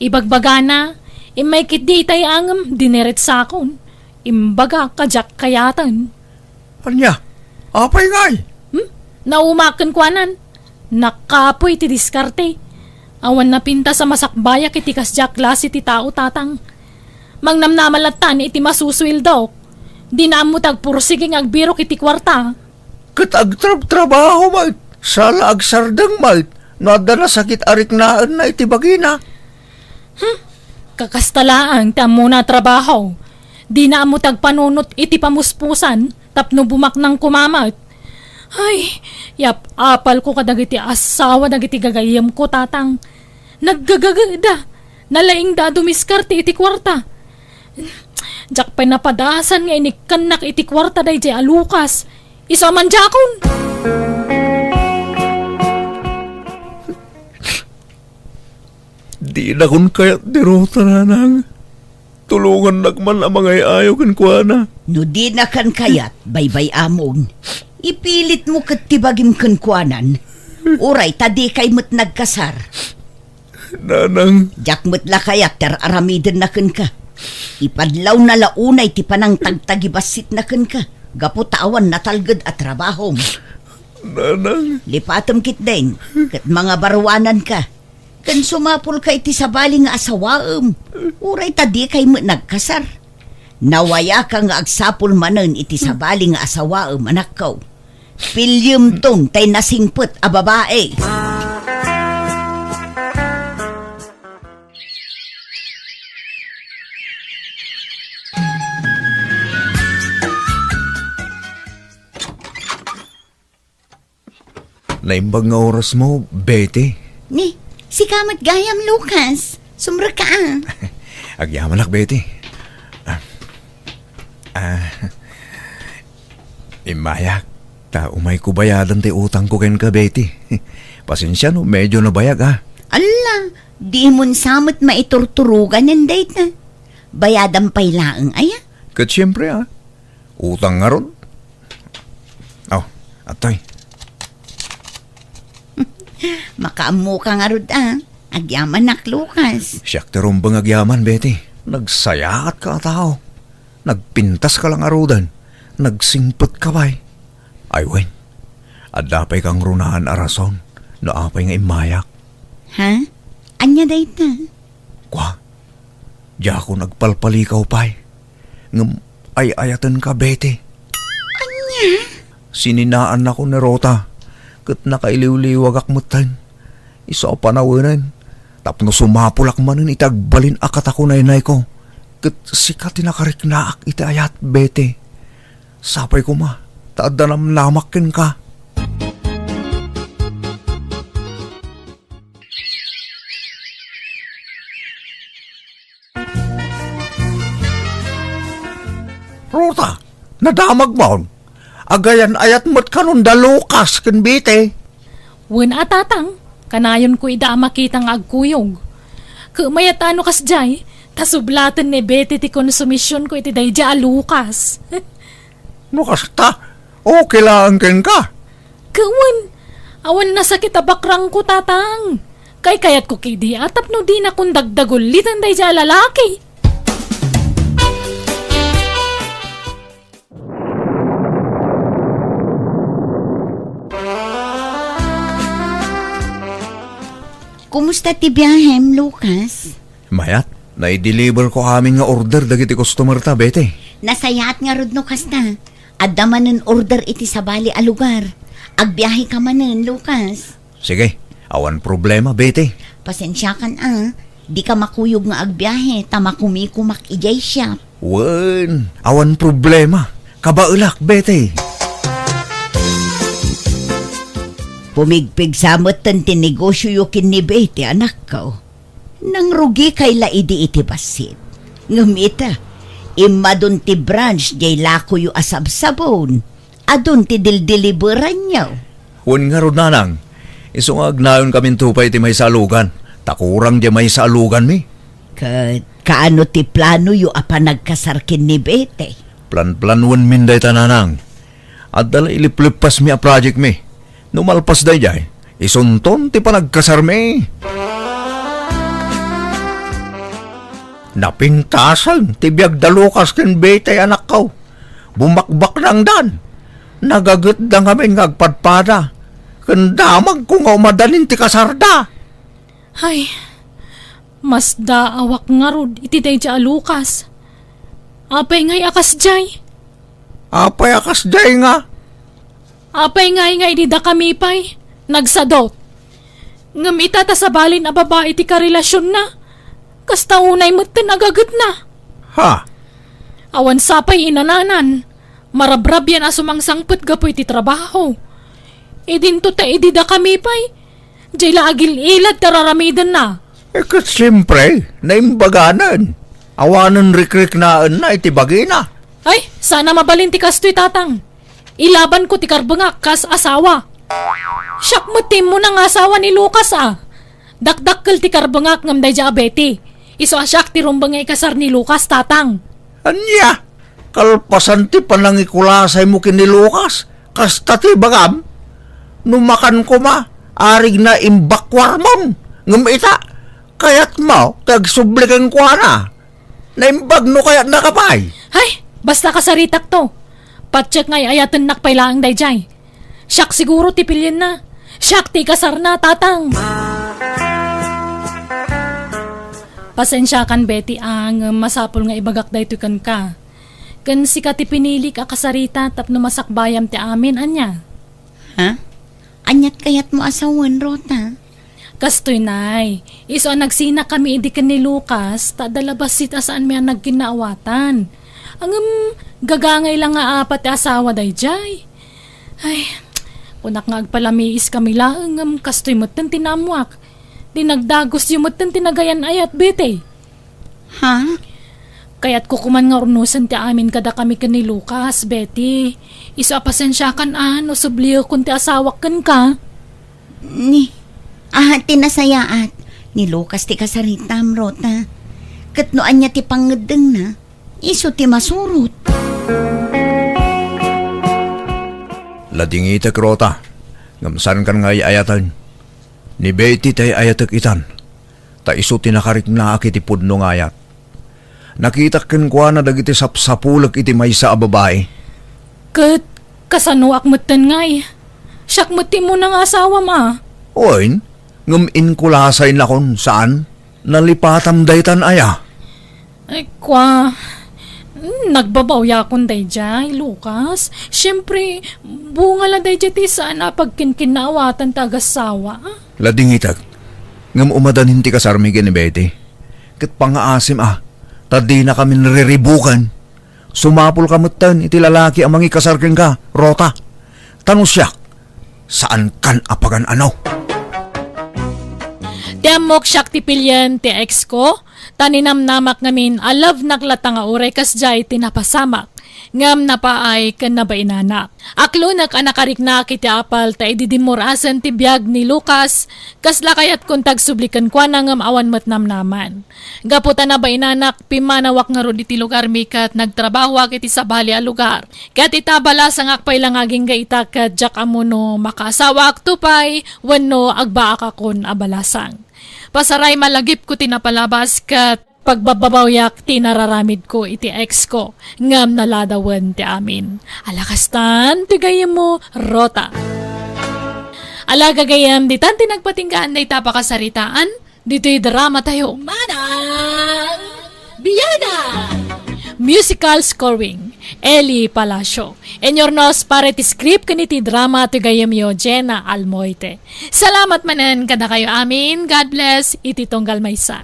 Ibagbagana, immay ketdi itay a ngem dineretsakon. Imbagak a diak kayaten. Ania? Apay ngay? Hmm? Naumaak kenkuanan. Nakapoy ti diskarte. Awan napintas a masakbayak iti kasdiay a klase ti tao, tatang. Mangnamnama lattan iti masusueldok. Dina ammo ti agpursigi nga agbirok iti kuarta. Ket agtrabtrabaho met, saan la agsardeng met, no adda nasakit a riknaenna iti bagina. Hmm, kakasta laeng ti ammona a trabaho. Dina ammo ti agpanunot iti pamuspusan tapno bumaknang koma met. Ay, yap-apalko kadagiti asawa dagiti gagayyemko, tatang. Naggagageda, nalaingda a dumiskarte iti kuarta. Diak pay napadasan nga inikkannak iti kuarta daydiay a Lucas. Isu a mandiakon! Dinakon kayat ni Ruta, nanang. Tulongannak man a mangay-ayo kenkuana. No dinakan kayat, baybay-amon. Ipilitmo ket ti bagim kenkuanan. Uray ta dikay met nagkasar. Nanang. Diak met la kayat ti ar-aramidenna kenka. Ipadlawna la unay ti panangtagtagibassitna kenka, gapu ta awan natalged a trabahom. Nanang. Lipatem ketdin, ket mangabaruananka. Ken sumapulka iti sabali nga asawaem, uray ta dikay met nagkasar. Nawayaka nga agsapul manen iti sabali nga asawaem, anakko. Pilliemton tay nasingpet a babai. Naimbag nga orasmo, Betty. Ni, sika met gayam, Lucas. Sumrekka, a. Agyamanak, Betty. Ah, ah, immayak, ta umayko bayadan ti utangko kenka, Betty. Pasensia no medyo nabayag, a. Alla, dimon sa met maiturturogan dayta. Bayadam pay laeng, aya? Ket siempre, a. Utang ngarud. Oh, atoy. Makaammoka ngarud, a. Agyamanak, Lucas. Siak ti rumbeng agyaman, Betty. Nagsayaatka a tao. Nagpintaska la ngaruden. Nagsingpetka pay. Ay wen, adda pay kangrunaen a rason no apay nga immayak. Ha? Ania dayta? Kua, diakon agpalpalikaw pay. Ngem ay-ayatenka, Betty. Ania? Sininaannakon ni Rota, ket nakailiwliwagak metten. Isu a panawenen, tapno sumapulak manen iti agbalin a katakunaynayko, ket sika ti nakariknaak iti ayat, Betty. Sapay koma, ta adda namnamak kenka. Rota, nadamagmon. Agayan-ayat met kanon da Lucas ken Betty. Wen a, tatang, kanayonko ida a makita nga agkuyog. Ket mayat a no kasdiay, ta sublaten ni Betty ti konsumisionko iti daydiay a Lucas. No kasta, okay laeng kenka. Ket wen, awan nasakit a bakrangko, tatang. Kaykayatko ketdi a tapno dinakon dagdaguliten daydiay a lalaki. Kumusta ti biahem, Lucas? Mayat, nai-deliver ko amin nga order dagiti customer ta, Betty. Nasayaat ngarud no kasta. Adda manen order iti sabali a lugar. Agbiaheka manen, Lucas. Sige, awan problema, Betty. Pasensiakan a, dika makuyog nga agbiahe ta makumikomak idiay siak. Wen, awan problema. Kabaelak, Betty. Pumigpigsa metten ti negosioyo ken ni Betty, anakko. Nangrugikay la idi iti bassit. Ngem ita, immadun ti branch diay lakoyo a sabsabon. Adun ti dildiliberanyo. Wen ngarud, nanang, isu nga agnayonkaminto pay iti maysa a lugan, ta kurang diay maysa a luganmi. Ket kaano ti planoyo a panagkasar ken ni Betty? Planplanwenmin dayta, nanang. Adda la iliplippasmi a projectmi. No malpas daydiay, isunton ti panagkasarmi. Napintasen ti biag da Lucas ken Betty, anakko. Bumakbaknangdan. Nagagetda ngamin nga agpadpada. Ken damagko nga umadanin ti kasarda. Ay, masdaawak ngarud iti daydiay a Lucas. Apay ngay a kasdiay? Apay a kasdiay nga? Apay ngay nga idi dakami pay nagsadut? Ngem ita ta sabalin a babai ti karelasionna, kasta unay metten agagetna. Ha? Awan sa pay inananan, marabrabian a sumangsangpet gapu iti trabaho. Idinto ta idi dakami pay, diay la agil-ilad ti ar-aramidenna. Eh, ket siempre, naimbaganen. Awanen rikriknaenna iti bagina. Ay, saan a mabalin ti kastoy, tatang. Ilabanko ti karbengak kas asawa. Siak met ti immuna nga asawa ni Lucas a. Dakdakkel ti karbengak ngem daydiay a Betty. Isu a siak ti rumbeng nga ikasar ni Lucas, tatang. Ania? Kalpasan ti panangikulasaymo ken ni Lucas, kasta ti ibagam? No makan koma, arigna imbakuarmon. Ngem ita, kayatmo ti agsubli kenkuana. Naimbag no kayatnaka pay. Ay, basta kasaritakto. Patiek nga ay-ayatennak pay laeng daydiay. Siak siguro ti pilienna. Siak ti ikasarna, tatang. Pasensiakan, Betty, a, ngem masapul nga ibagak daytoy kenka. Ken sika ti pinilik a kasarita tapno masakbayam ti amin, ania? Ha? Aniat kayatmo a sawen, Rota? Kastoy, Nay. Isu a nagsinakami idi ken ni Lucas, ta adda la bassit a saanmi a nagkinnaawatan. Ngem gagangay la nga apat ti asawa daydiay. Ay, kunak nga agpalamiiskami laeng, ngem kastoy metten ti naammoak. Dinagdagusyo metten ti nagayan-ayat, Betty. Ha? Kayatko koman nga urnosen ti amin kadakami ken ni Lucas, Betty. Isu a pasensiakan a no subliekon ti asawak kenka. Ni, ah, ti nasayaat, ni Lucas ti kasaritam, Rota. Ket no ania ti pangngeddengna, isu ti masurot. Ladingitek, Rota, ngem saankan nga ay-ayaten. Ni Betty ti ay-ayatek itan, ta isu ti nakariknaak iti pudno nga ayat. Nakitak kenkuana dagiti sapsapulek iti maysa a babai. Ket kasanoak metten ngay? Siak met ti immuna nga asawam a. Wen, ngem inkulasaynakon, saan? Nalipatam daytan aya? Ay, kua, mm, nagbabawyakon daydiay, Lucas. Siempre, bunga la daydiay ti saan a pagkinkinnaawatan ti agassawa, a? Ladingitek, ngem umadanin ti kasarmi ken ni Betty. Ket pangngaasim a, ta dinakamin riribuken. Sumapulka metten iti lalaki a mangikasar kenka, Rota. Ta no siak, saankan a pagan-ano. Ti ammok, siak ti pilien ti ex ko, ta ninamnamak ngamin a love-nak latta nga uray kasdiay ti napasamak, ngem napaay ken nabainanak. Aklonek a nakariknaak iti apal ta idi dimmurasen ti biag ni Lucas, kasla kayatkon ti agsubli kenkuana ngem awan met namnaman. Gapu ta nabainanak, pimmanawak ngarud iti lugarmi ket nagtrabahoak iti sabali a lugar. Ket ita, balasangak pay la nga agingga ita ket diak ammo no makaasawaakto pay wenno agbaakakon a balasang. Pasaray, malagipko ti napalabas ket pagbababawyak ti nararamidko iti ex ko ngem naladawen ti amin. Ala kastan ti gayyemmo, Rota. Ala gagayyem, ditan ti nagpatinggaan dayta pakasaritaan. Ditoy drama tayo. Manang Biyanan! Musical scoring, Eli Palacio. Inurnos para iti script ken iti drama ti gayyemyo, Jenna Almoite. Salamat manen kadakayo amin. God bless iti tunggal maysa.